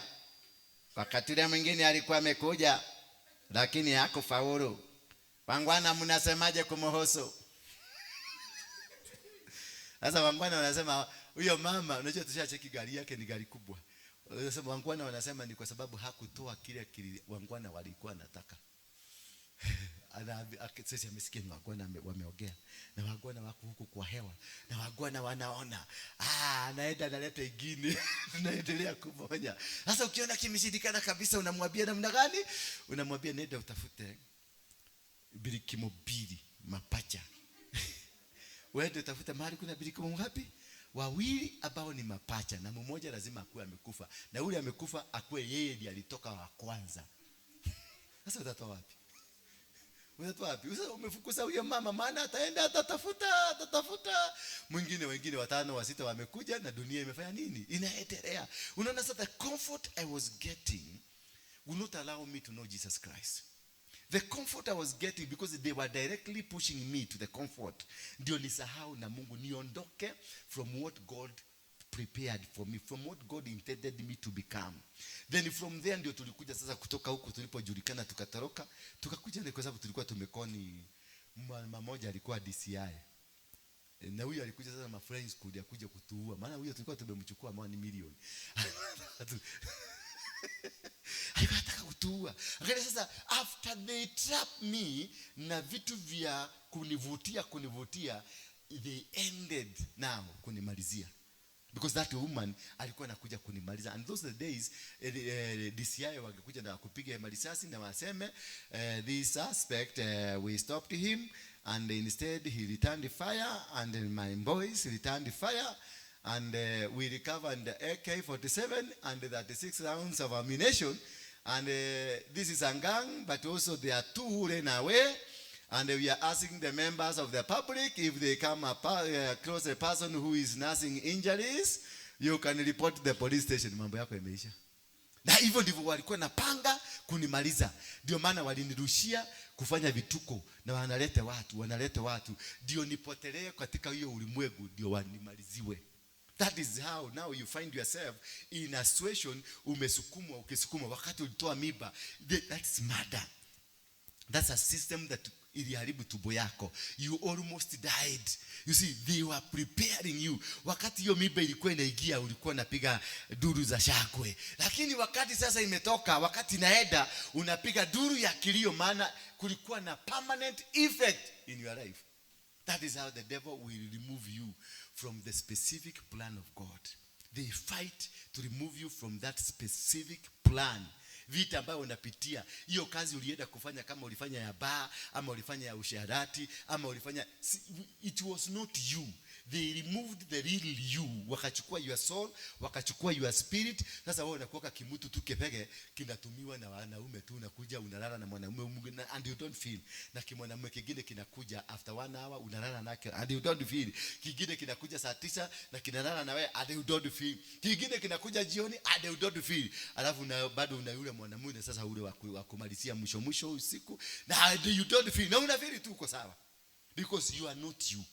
Wakati ule mwingine alikuwa amekuja lakini hakufaulu. Wangwana mnasemaje kumhusu? Sasa wangwana wanasema huyo mama, unajua tushacheki gari yake ni gari kubwa. Wanasema wangwana wanasema ni kwa sababu hakutoa kile kile wangwana walikuwa wanataka. Sisi amesikia ni wangwana wameongea na wangwana wako huku kwa hewa na wangwana wanaona, anaenda analeta ingine. Tunaendelea kumonya. Sasa ukiona kimeshindikana kabisa, unamwambia namna gani? Unamwambia nenda utafute birikimo mbili mapacha. Wewe utafute mahali kuna birikimo ngapi? Wawili ambao ni mapacha, na mmoja lazima akuwe amekufa, na yule amekufa akuwe yeye ndiye alitoka wa kwanza. Sasa utatoa wapi? Utatoa wapi? Sasa umefukuza huyo mama, maana ataenda atatafuta mwingine, wengine watano wa sita wamekuja, na dunia imefanya nini? Inaendelea. Unaona sasa, the comfort I was getting will not allow me to know Jesus Christ. The comfort I was getting, because they were directly pushing me to the comfort, ndio nisahau na Mungu, niondoke from what God prepared for me, from what God intended me to become. Then from there ndio tulikuja sasa kutoka huku tulipojulikana, tukatoroka tukakuja, ni kwa sababu tulikuwa tumekoni. Mama mmoja alikuwa DCI, na huyo alikuja sasa ma friends kuja kuja kutuua, maana huyo tulikuwa tumemchukua 1 million. Alikuwa anataka kutuua. Angalia sasa, after they trap me na vitu vya kunivutia, they ended now kunimalizia. Because that woman alikuwa anakuja kunimaliza. And those are the days, DCI wangekuja na kupiga marisasi na waseme, this suspect, we stopped him and instead he returned fire, and then my boys returned fire, and we recovered the AK-47 and 36 rounds of ammunition, and this is a gang, but also there are two who ran away, and we are asking the members of the public if they come across a person who is nursing injuries, you can report to the police station. Mambo yako yameisha. Na hivyo ndivyo walikuwa napanga kunimaliza. Ndio maana walinirushia kufanya vituko na wanaleta watu, wanaleta watu. Ndio nipotelee katika hiyo ulimwengu, ndio wanimaliziwe. That is how now you find yourself in a situation, umesukumwa, ukisukumwa wakati ulitoa mimba. That's murder. That's a system that iliharibu tumbo yako. You almost died. You see, they were preparing you. Wakati hiyo mimba ilikuwa inaingia, ulikuwa unapiga duru za shangwe. Lakini wakati sasa imetoka, wakati inaenda, unapiga duru ya kilio, maana kulikuwa na permanent effect in your life. That is how the devil will remove you from the specific plan of God. They fight to remove you from that specific plan. Vita ambayo unapitia, hiyo kazi ulienda kufanya, kama ulifanya ya baa, ama ulifanya ya usherati, ama ulifanya, si, it was not you. They removed the real you. Wakachukua your soul, wakachukua your spirit. Sasa wewe unakuwa kimutu tu kepege, kinatumiwa na wanaume tu, unakuja unalala na mwanaume mwingine and you don't feel. Na kimwanaume kingine kinakuja after 1 hour unalala nake and you don't feel. Kingine kinakuja saa 9 na kinalala na wewe and you don't feel. Kingine kinakuja jioni and you don't feel. Alafu na bado una yule mwanamume sasa ule wa kumalizia mwisho mwisho usiku na and you don't feel. Na una feel tu uko sawa. Because you are not you.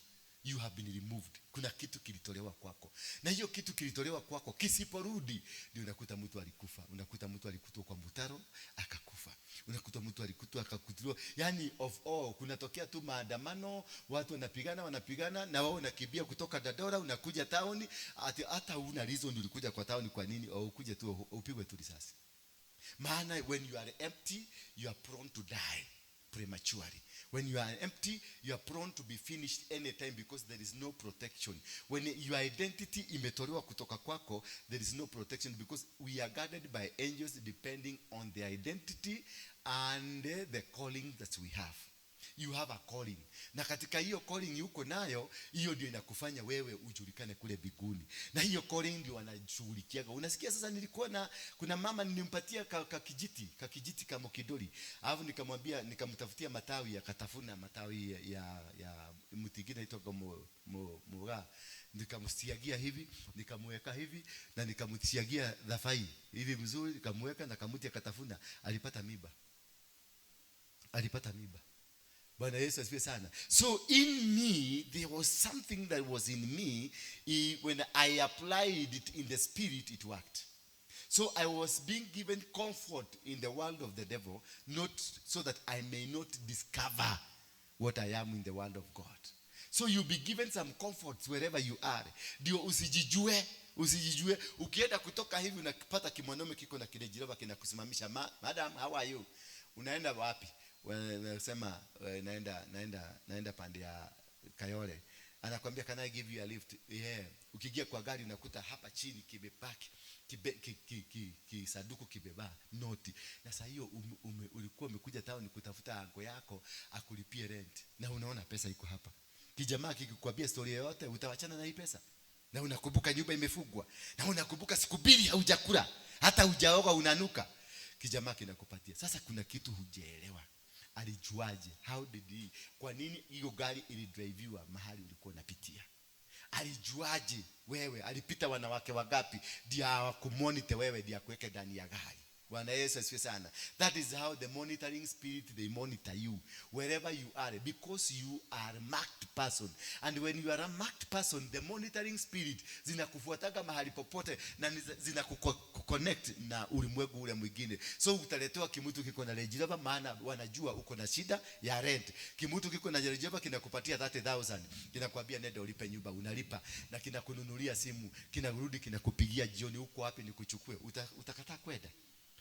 You have been removed. Kuna kitu kilitolewa kwako. Na hiyo kitu kilitolewa kwako kisiporudi, ndio unakuta mtu alikufa. Unakuta mtu alikutwa kwa mtaro akakufa. Unakuta mtu alikutwa akakutwa. Yani of all kunatokea tu maandamano, watu wanapigana, wanapigana na wao unakimbia kutoka Dandora unakuja town, ati hata una reason ulikuja kwa town kwa nini? Au ukuje tu upigwe tu risasi. Maana when you are empty, you are prone to die prematurely. When you are empty, you are prone to be finished anytime because there is no protection. When your identity imetolewa kutoka kwako, there is no protection because we are guarded by angels depending on the identity and the calling that we have. You have a calling. Na katika hiyo calling yuko nayo, hiyo ndio inakufanya wewe ujulikane kule mbinguni. Na hiyo calling ndio wanashughulikiaga. Unasikia sasa, nilikuwa na kuna mama nilimpatia ka kijiti kama kidoli. Alafu nikamwambia, nikamtafutia matawi, akatafuna matawi ya mti mwingine inaitwa muga. Nikamsiagia hivi, nikamweka hivi na nikamsiagia dhafai hivi mzuri, nikamweka na kamuti akatafuna, alipata mimba. Alipata mimba. Bwana Yesu asifiwe sana. So in me there was something that was in me. When I applied it in the spirit, it worked. So I was being given comfort in the world of the devil, not so that I may not discover what I am in the world of God. So you be given some comforts wherever you are, ndio usijijue. Usijijue. Ukienda kutoka hivi unapata kimwanaume kiko na Range Rover kinakusimamisha, "Madam, how are you? Unaenda wapi?" Unasema, Naenda pande ya Kayole." Anakwambia, "Can I give you a lift?" Yeah. Ukiingia kwa gari unakuta hapa chini kimepaki kibe, ki, ki, ki, kisanduku kimebeba noti. Na saa hiyo ulikuwa umekuja town kutafuta anko yako akulipie rent, na unaona pesa iko hapa. Kijamaa kikikwambia story yoyote, utawachana na hii pesa. Na unakumbuka nyumba imefungwa, na unakumbuka siku 2 haujakula, hata hujaoga, unanuka. Kijamaa kinakupatia. Sasa kuna kitu hujaelewa. Alijuaje? How did he? Kwa nini hiyo gari ilidriviwa mahali ulikuwa unapitia? Alijuaje wewe? Alipita wanawake wangapi ndio hawakumonitor wewe ndio akuweke ndani ya gari? Bwana Yesu asifiwe sana. That is how the monitoring spirit, they monitor you wherever you are, because you are marked person. And when you are a marked person, the monitoring spirit zinakufuataga mahali popote na zinakuconnect na ulimwengu ule mwingine. So utaletewa kimutu kiko na Range Rover, maana wanajua uko na shida ya rent. Kimutu kiko na Range Rover kinakupatia 30,000, kinakwambia nenda ulipe nyumba, unalipa, na kinakununulia simu, kinarudi kinakupigia jioni, uko wapi nikuchukue? Utakataa kwenda?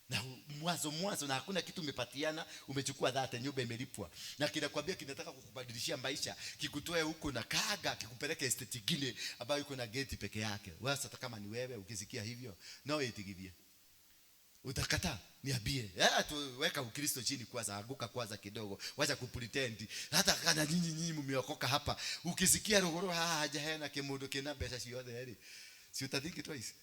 Na mwanzo mwanzo, na hakuna kitu umepatiana, umechukua dhate, nyumba imelipwa, na kinakwambia kinataka kukubadilishia maisha, kikutoe huko na kaga, kikupeleke estate nyingine ambayo iko na gate peke yake. Wewe hata kama ni wewe ukisikia hivyo, no itigirie. Utakataa? Niambie. Tuweka Ukristo chini kwanza, anguka kwanza kidogo. Wacha kupretend. Hata kana nyinyi mmeokoka hapa. Ukisikia ruguru haha hajaheana kimundu kina mbeca ciothe ri, si utathink twice?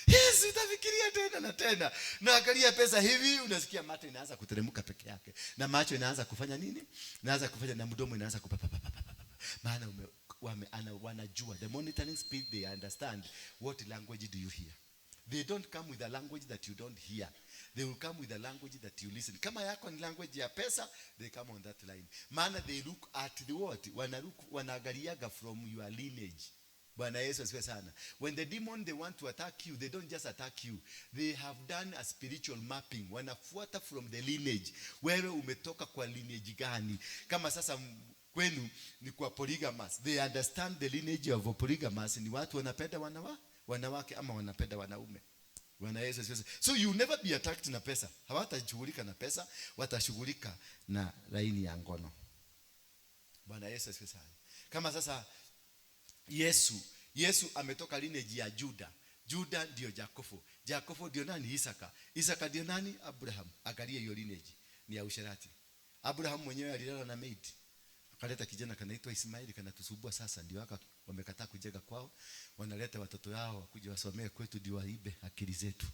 Yes, utafikiria tena na tena. Na angalia pesa hivi, unasikia mate inaanza kuteremka peke yake. Na macho inaanza kufanya nini? Inaanza kufanya, na mdomo inaanza kupapa pa, pa, pa, pa. Maana wanajua the monitoring spirit, they understand what language do you hear. They don't come with a language that you don't hear. They will come with a language that you listen. Kama yako ni language ya pesa, they come on that line. Maana they look at the what? Wanaangaliaga from your lineage. Bwana Yesu asifiwe sana. When the demon, they want to attack you, they don't just attack you. They have done a spiritual mapping. Wanafuata from the lineage. Wewe umetoka kwa lineage gani? Kama sasa kwenu ni kwa polygamous. They understand the lineage of polygamous. Ni watu wanapenda wanawake ama wanapenda wanaume. Bwana Yesu asifiwe sana. So you never be attacked na pesa. Hawatashughulika na pesa, watashughulika na laini ya ngono. Bwana Yesu asifiwe sana. Kama sasa Yesu ametoka lineage ya Juda. Juda ndio Yakobo. Yakobo ndio nani? Isaka. Isaka ndio nani? Abraham. Angalia hiyo lineage ni ya usherati. Abraham mwenyewe alilala na maid. Akaleta kijana kanaitwa Ismaili, kanatusumbua sasa, ndio haka wamekataa kujenga kwao, wanaleta watoto wao wakuje wasomee kwetu ndio waibe akili zetu,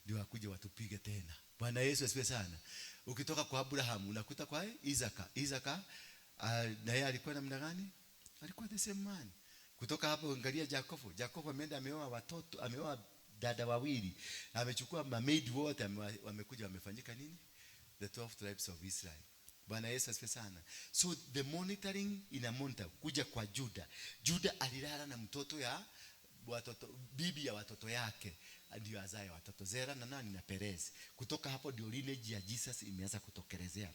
ndio wakuje watupige tena. Bwana Yesu asifiwe sana. Ukitoka kwa Abraham unakuta kwa Isaka. Isaka, na yeye alikuwa namna gani? Alikuwa the same man. Kutoka hapo angalia Yakobo. Yakobo ameenda ameoa watoto, ameoa dada wawili. Amechukua mamaid wote, wamekuja wamefanyika nini? The 12 tribes of Israel. Bwana Yesu asifiwe sana. So the monitoring ina monitor kuja kwa Juda. Juda alilala na mtoto ya watoto, bibi ya watoto yake, ndio azae watoto Zera na nani na Perez. Kutoka hapo ndio lineage ya Jesus imeanza kutokelezea.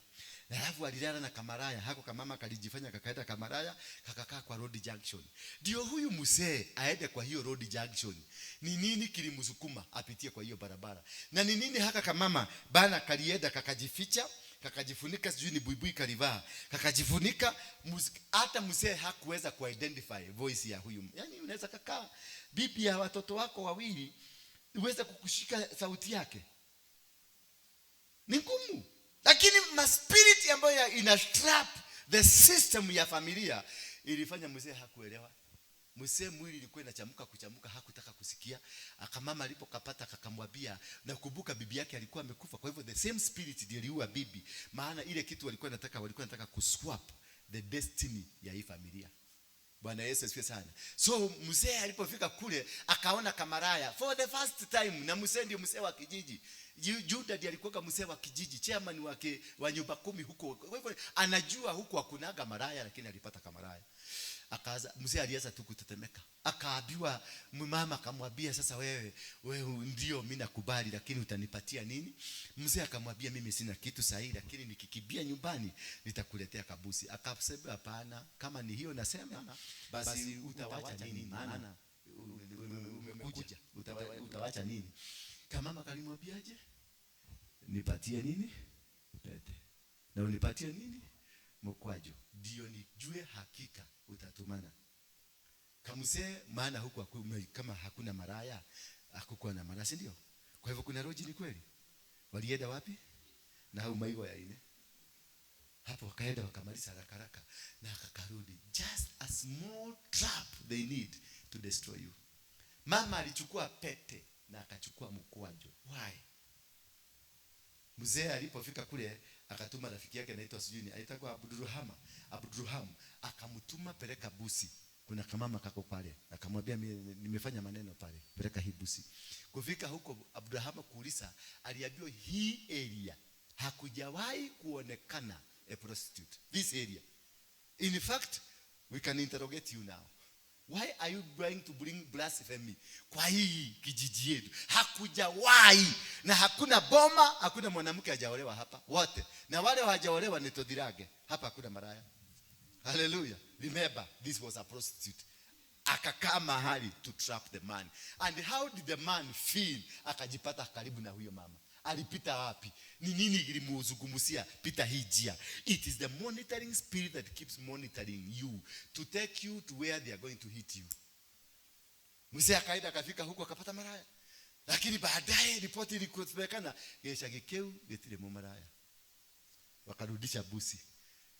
Alafu alilala na kamaraya, hako kamama kalijifanya kakaenda kamaraya, kakakaa kwa road junction. Ndio huyu mzee aende kwa hiyo road junction. Ni nini kilimsukuma apitie kwa hiyo barabara? Na ni nini haka kamama bana kalienda kakajificha, kakajifunika, sijui ni buibui kalivaa, kakajifunika, hata mzee hakuweza kuidentify voice ya huyu. Yaani unaweza kakaa bibi ya watoto wako wawili uweze kukushika sauti yake, ni ngumu. Lakini maspiriti ambayo ina trap the system ya familia ilifanya mzee hakuelewa. Mzee mwili ilikuwa inachamuka kuchamuka, hakutaka kusikia. Akamama alipokapata akamwambia, na kumbuka bibi yake alikuwa amekufa. Kwa hivyo the same spirit ndiyo iliua bibi. Maana ile kitu walikuwa wanataka kuswap the destiny ya hii familia. Bwana Yesu asifiwe sana. So mzee alipofika kule akaona kamaraya for the first time, na mzee ndio mzee wa kijiji. Juda ndiye alikuwa mzee wa kijiji, chairman wake wa nyumba 10 huko. Kwa hivyo anajua huko hakunaga maraya, lakini alipata kamaraya. Akaanza, mzee alianza tu kutetemeka. Akaambiwa, mama akamwambia, sasa wewe, wewe ndio mimi nakubali, lakini utanipatia nini? Mzee akamwambia, mimi sina kitu sahihi, lakini nikikimbia nyumbani nitakuletea kabusi. Akasema, hapana, kama ni hiyo nasema basi utawacha nini? Maana umekuja, utawacha nini? Kamama kalimwambiaje? Nipatie nini? Pete. Na unipatie nini? Mkwaju. Ndio nijue hakika utatumana. Kamsee, maana huku kama hakuna maraya, hakukuwa na maraya, si ndio? Kwa hivyo kuna roji, ni kweli. Walienda wapi? Na hau maigo ya ine. Hapo wakaenda wakamaliza haraka haraka na akakarudi. Just a small trap they need to destroy you. Mama alichukua pete na akachukua mkwaju. Why? Mzee alipofika kule akatuma rafiki yake anaitwa sijui ni anaitwa Abdurrahman, Abdurraham akamtuma, peleka busi. Kuna kamama kako pale, akamwambia nimefanya maneno pale, peleka hii busi. Kufika huko Abdurraham kuuliza, aliambiwa hii area hakujawahi kuonekana a prostitute. This area. In fact, we can interrogate you now. Why are you trying to bring blasphemy kwa hii kijiji yetu? Hakujawahi na hakuna boma, hakuna mwanamke hajaolewa hapa wote, na wale hawajaolewa ni Todhirage. Hapa hakuna maraya. Hallelujah. Remember, this was a prostitute. Akakaa mahali to trap the man. And how did the man feel? Akajipata karibu na huyo mama. Alipita wapi? Ni nini ilimzungumzia? Pita hii njia. It is the monitoring spirit that keeps monitoring you to take you to where they are going to hit you. Mzee akaenda akafika huko akapata maraya. Lakini baadaye ripoti ilikusemekana gĩcagi kĩu gĩtirĩ mũmaraya. Wakarudisha busi.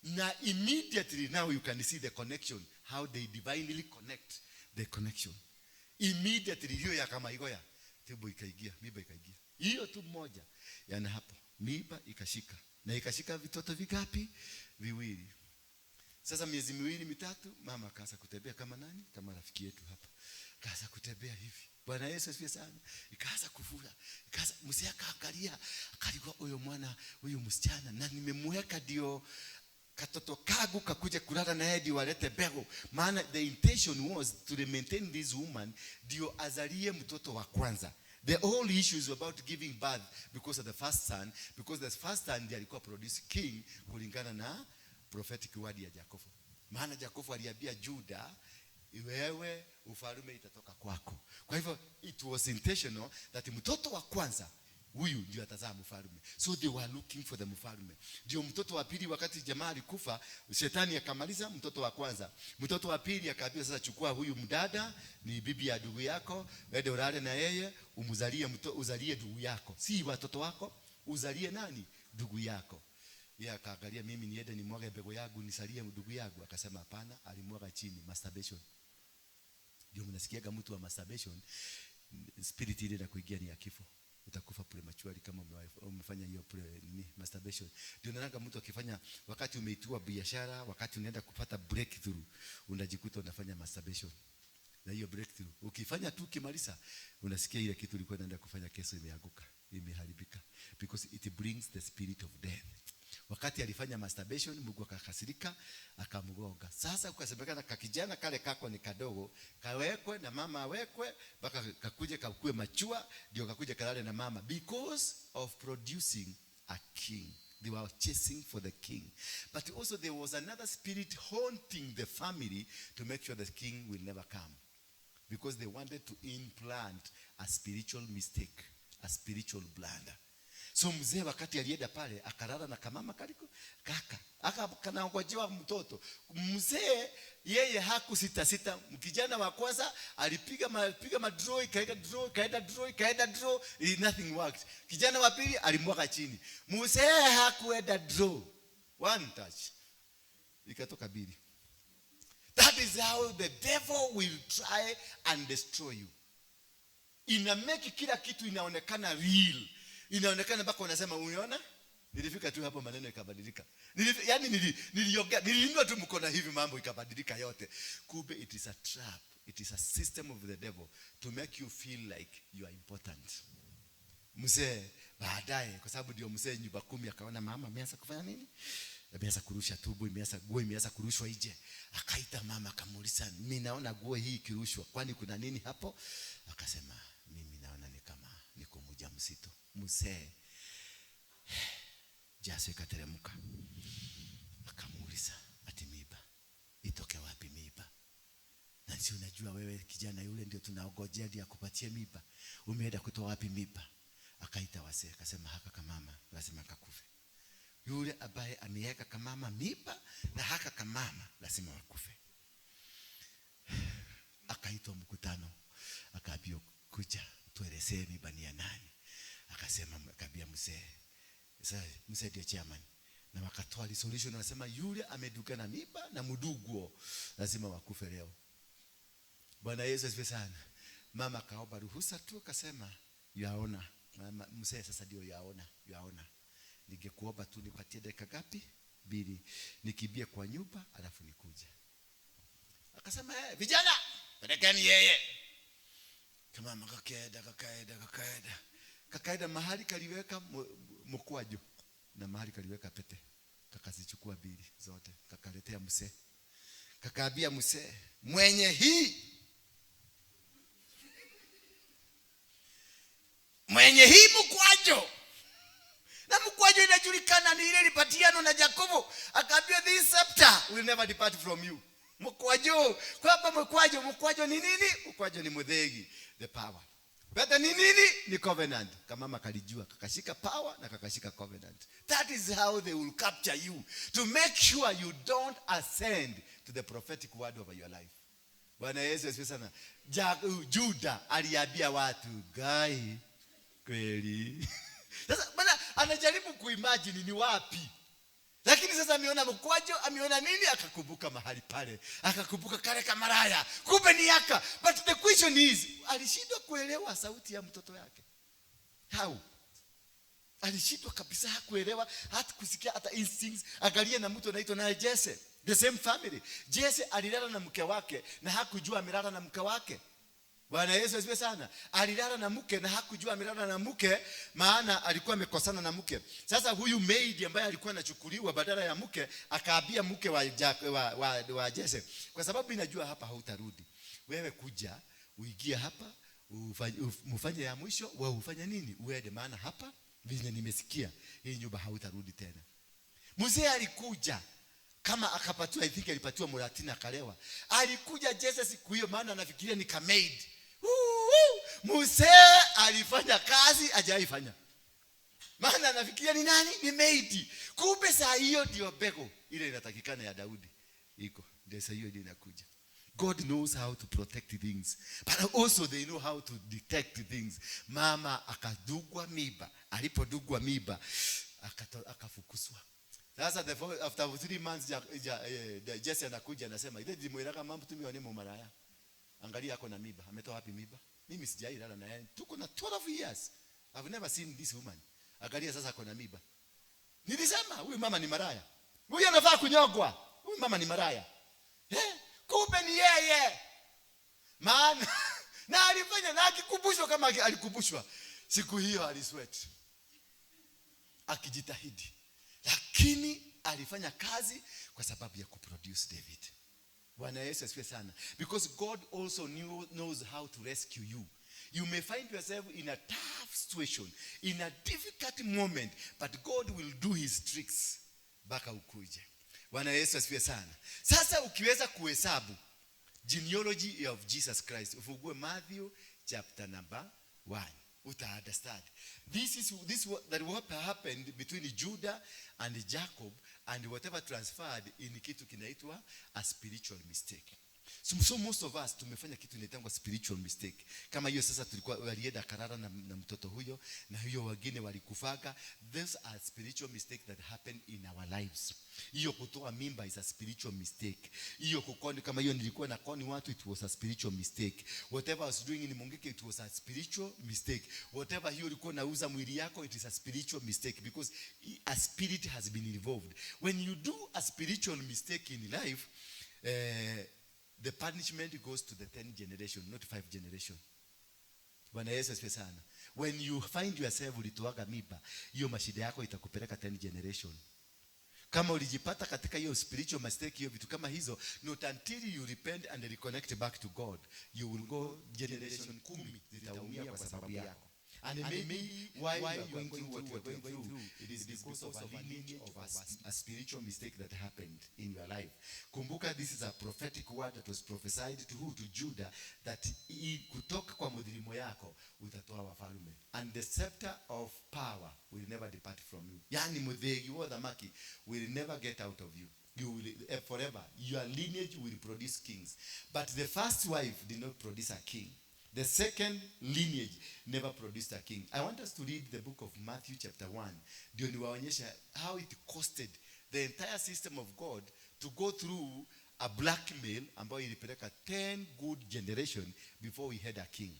Na immediately now you can see the connection, how they divinely connect the connection. Immediately hiyo ya kama igoya, tumbo ikaingia, mimba ikaingia. Hiyo tu moja. Yani hapo mimba ikashika. Na ikashika vitoto vingapi? Viwili. Sasa miezi miwili mitatu, mama akaanza kutembea kama nani? Kama rafiki yetu hapa. Akaanza kutembea hivi. Bwana Yesu asifiwe sana. Ikaanza kufura. Ikaanza, mzee akaangalia, akalikuwa huyo mwana, huyu msichana na nimemweka ndio katoto kagu kakuja kulala na yeye ndio walete mbegu. Maana the intention was to maintain this woman ndio azalie mtoto wa kwanza. The whole issue is about giving birth because of the first son, because the first son ndiye alikuwa produce king kulingana na prophetic word ya Jacobo. Maana Jacobo aliambia Juda, wewe ufalme itatoka kwako. Kwa hivyo it was intentional that mtoto wa kwanza huyu ndio atazaa mfalme. So they were looking for the mfalme. Ndio mtoto wa pili, wakati jamaa alikufa, shetani akamaliza mtoto wa kwanza. Mtoto wa pili akaambiwa, sasa chukua huyu mdada, ni bibi ya ndugu yako, ende ulale na yeye, umzalie mtoto, uzalie ndugu yako. Si watoto wako, uzalie nani? Ndugu yako. Yeye akaangalia, mimi niende nimwage mbegu yangu nisalie ndugu yangu? Akasema hapana, alimwaga chini, masturbation. Ndio mnasikiaga mtu wa masturbation, spirit ile inakuingia ni ya kifo. Utakufa prematurely kama umefanya hiyo nini, masturbation. Ndio naona mtu akifanya, wakati umeitua biashara, wakati unaenda kupata breakthrough, unajikuta unafanya masturbation. Na hiyo breakthrough ukifanya tu, ukimaliza, unasikia ile kitu ulikuwa unaenda kufanya kesho imeanguka, imeharibika, because it brings the spirit of death. Wakati alifanya masturbation, Mungu akakasirika, akamgonga. Sasa kukasemekana kakijana kale kako ni kadogo, kawekwe na mama awekwe mpaka kakuje kakue machua, ndio kakuje kalale na mama, because of producing a king. They were chasing for the king. But also there was another spirit haunting the family to make sure the king will never come, because they wanted to implant a spiritual mistake, a spiritual blunder. So mzee wakati alienda pale akalala na kamama kaliko kaka, aka kanangojewa mtoto. Mzee yeye hakusita sita. Kijana wa kwanza alipiga piga madraw, ikaenda draw, ikaenda draw, ikaenda draw, nothing worked. Kijana wa pili alimwaga chini. Mzee hakuenda draw. One touch. Ikatoka mbili. That is how the devil will try and destroy you. Ina make kila kitu inaonekana real. Inaonekana mpaka unasema, unaona? Nilifika tu hapo maneno ikabadilika. Yani niliongea, niliinua tu mkono hivi mambo ikabadilika yote. Kumbe it is a trap. It is a system of the devil to make you feel like you are important. Mzee baadaye, kwa sababu ndio mzee nyumba kumi, akaona mama ameanza kufanya nini? Ameanza kurusha tubu, imeanza nguo imeanza kurushwa nje. Akaita mama akamuuliza, "Mimi naona nguo hii ikirushwa, kwani kuna nini hapo?" Akasema, "Mimi naona ni kama niko mjamzito." Mzee jasho ikateremka. Akamuuliza, "Ati mimba? Itoke wapi mimba? Na si unajua wewe kijana yule ndio tunaongojea ndiye akupatie mimba. Umeenda kutoa wapi mimba?" Akaita wazee akasema, "Haka kamama lazima kakufe. Yule ambaye ameweka kamama mimba na haka kamama lazima wakufe." Akaitwa mkutano, akaambiwa, "Kuja tuelezee mimba ni ya nani." Akasema, akaambia mzee, sasa mzee ndio chairman, na wakatoa resolution, wanasema yule ameduka na mimba na mduguo lazima wakufe leo. Bwana Yesu asifiwe sana. Mama akaomba ruhusa tu akasema, "Yaona." Mama mzee sasa ndio yaona, yaona. "Ningekuomba tu nipatie dakika ngapi? 2. Nikimbie kwa nyumba alafu nikuje." Akasema, "Vijana, pelekeni yeye." Kama mama kakaenda, kakaenda, kakaenda. Kakaenda mahali kaliweka mkwaju na mahali kaliweka pete. Kakazichukua 2 zote, kakaletea mzee. Kakaambia mzee, "Mwenye hii, mwenye hii mkwaju." Na mkwaju inajulikana ni ile ilipatiano na Yakobo. Akaambia, "This scepter will never depart from you." Mkwaju, kwamba mkwaju, mkwaju ni nini? Mkwaju ni muthegi, the power. Pete ni nini? Ni covenant. Kama mama kalijua, kakashika power na kakashika covenant. That is how they will capture you, to make sure you don't ascend to the prophetic word over your life. Bwana Yesu asifiwe sana. Juda aliambia watu, "Gai kweli." Sasa bwana anajaribu kuimagine ni wapi. Lakini sasa ameona mkwaju, ameona nini, akakumbuka mahali pale. Akakumbuka kale kamaraya. Kumbe ni yaka. But the question is, alishindwa kuelewa sauti ya mtoto yake. How? Alishindwa kabisa, hakuelewa, hata kusikia hata instincts. Angalia na mtu anaitwa naye Jesse, the same family. Jesse alilala na mke wake na hakujua amelala na mke wake. Bwana Yesu asifiwe sana. Alilala na mke na hakujua amelala na mke, maana alikuwa amekosana na mke. Sasa huyu maid ambaye alikuwa anachukuliwa badala ya mke, akaambia mke wa Jesse, "Kwa sababu inajua hapa hautarudi. Wewe kuja uingie hapa, mfanye ya mwisho, wewe ufanye nini? Uende, maana hapa vile nimesikia hii nyumba hautarudi tena." Mzee alikuja kama akapatiwa, I think alipatiwa muratina akalewa. Alikuja Jesse siku hiyo, maana anafikiria ni kamaid. Mzee alifanya kazi hajaifanya, maana anafikiria ni nani? Ni maid. Kumbe saa hiyo ndio mbegu ile inatakikana ya Daudi iko, ndio saa hiyo ndio inakuja. God knows how to protect things, but also they know how to detect things. Mama akadugwa miba. Alipodugwa miba akafukuzwa. Sasa after 3 months Jesse anakuja anasema, "Ile nilimweleka mambo tu mimi ni maraya. Angalia ako na miba. Ametoa wapi miba? Mimi sijailala na yeye. Tuko na 12 years. I've never seen this woman. Angalia sasa ako na miba. Nilisema huyu mama ni maraya. Huyu anafaa kunyogwa. Huyu mama ni maraya." Kumbe ni yeye. Maana na alifanya na akikumbushwa kama alikumbushwa. Siku hiyo alisweat. Akijitahidi. Lakini alifanya kazi kwa sababu ya kuproduce David. Bwana Yesu asifiwe sana. Because God also knows how to rescue you. You may find yourself in a tough situation, in a difficult moment, but God will do his tricks mpaka ukuje. Bwana Yesu asifiwe sana. Sasa ukiweza kuhesabu genealogy of Jesus Christ, ufungue Matthew chapter number 1, uta understand. This is this what, that what happened between Judah and Jacob and whatever transferred in kitu kinaitwa a spiritual mistake. So most of us tumefanya kitu inaitwa spiritual mistake. Kama hiyo sasa tulikuwa walienda karara na mtoto huyo na hiyo wengine walikufaga. Those are spiritual mistake that happen in our lives. Hiyo kutoa mimba is a spiritual mistake. Hiyo kukoni kama hiyo nilikuwa na koni watu, it was a spiritual mistake. Whatever I was doing in Mungiki, it was a spiritual mistake. Whatever hiyo ulikuwa unauza mwili yako, it is a spiritual mistake because a spirit has been involved. When you do a spiritual mistake in life, the punishment goes to the 10th generation, not 5 generation. Bwana Yesu asifiwe sana. When you find yourself ulitoaga mimba, hiyo mashida yako itakupeleka 10 generation. Kama ulijipata katika hiyo spiritual mistake, hiyo vitu kama hizo, not until you repent and reconnect back to God, you will go generation 10 zitaumia kwa sababu yako. And maybe why you are going through what you are going through, it is because of a lineage of a spiritual mistake that happened in your life. Kumbuka, this is a prophetic word that was prophesied to who? To Judah, that kutoka kwa mudhirimo yako utatoa wafalme. And the scepter of power will never depart from you. Yani muthegi wa thamaki will never get out of you. You will forever. Your lineage will produce kings. But the first wife did not produce a king. The second lineage never produced a king. I want us to read the book of Matthew chapter 1. Ndio niwaonyesha how it costed the entire system of God to go through a blackmail ambayo ilipeleka 10 good generation before we had a king.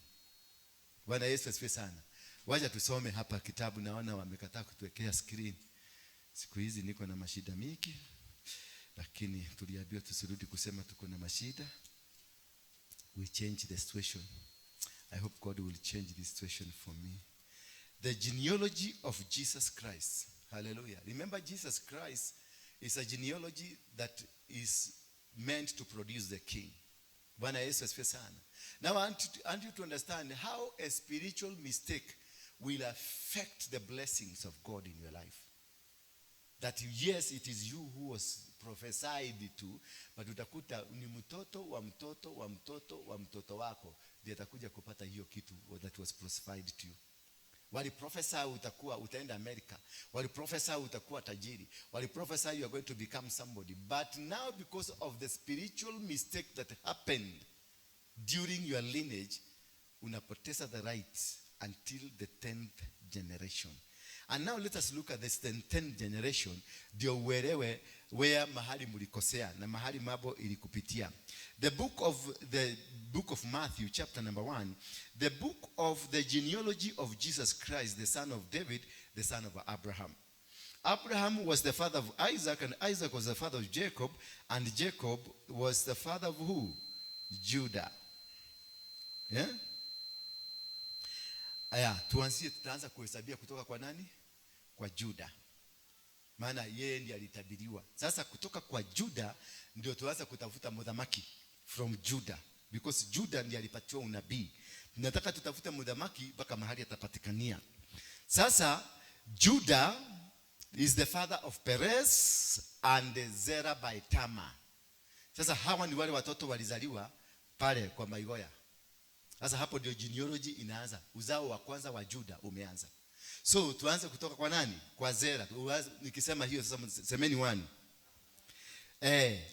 Bwana Yesu asifiwe sana. Wacha tusome hapa kitabu, naona wamekataa kutuwekea screen. Siku hizi niko na mashida mingi, lakini tuliambiwa tusirudi kusema tuko na mashida. We change the situation. I hope God will change this situation for me. The genealogy of Jesus Christ. Hallelujah. Remember, Jesus Christ is a genealogy that is meant to produce the king. Bwana Yesu asifiwe sana. Now I want you to understand how a spiritual mistake will affect the blessings of God in your life. That yes, it is you who was prophesied to, but utakuta ni mtoto wa mtoto wa mtoto wa mtoto wako ndiye atakuja kupata hiyo kitu that was prophesied to you. Wali prophesy utakuwa utaenda America. Wali prophesy utakuwa tajiri. Wali prophesy you are going to become somebody. But now, because of the spiritual mistake that happened during your lineage, unapoteza the rights until the 10th generation. And now let us look at this 10th generation ndio uelewe where mahali mlikosea na mahali mambo ilikupitia. The book of Matthew chapter number 1, the book of the genealogy of Jesus Christ, the son of David, the son of Abraham. Abraham was the father of Isaac, and Isaac was the father of Jacob, and Jacob was the father of who? Judah. Yeah? Aya, tuanzie, tutaanza kuhesabia kutoka kwa nani? Kwa Juda. Maana yeye ndiye alitabiriwa. Sasa kutoka kwa Juda ndio tuanza kutafuta mudhamaki from Judah, because Juda ndiye alipatiwa unabii. Tunataka tutafute mudhamaki mpaka mahali atapatikania. Sasa Judah is the father of Perez and Zerah by Tamar. Sasa hawa ni wale watoto walizaliwa pale kwa Maigoya. Sasa hapo ndio genealogy inaanza. Uzao wa kwanza wa Juda umeanza. So tuanze kutoka kwa nani? Kwa Zera. Nikisema hiyo sasa semeni one.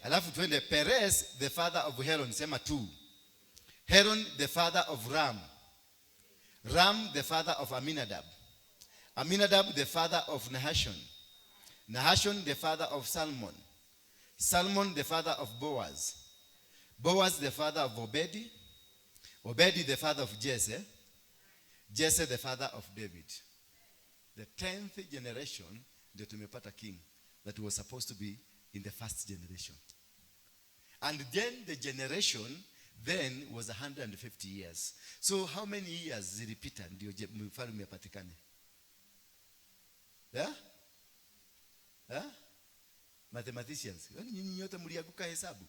Alafu tuende Perez the father of Heron, sema two. Heron the father of Ram. Ram the father of Aminadab. Aminadab the father of Nahashon. Nahashon the father of Salmon. Salmon the father of Boaz. Boaz the father of Obedi. Obedi the father of Jesse. Jesse the father of David. The 10th generation ndio tumepata king that was supposed to be in the first generation. And then the generation then was 150 years. So how many years zilipita ndio mfalme apatikane? Yeah? Yeah? Mathematicians, yaani nyinyi nyote mlianguka hesabu.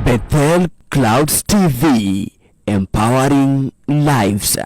Bethel Clouds TV, empowering lives.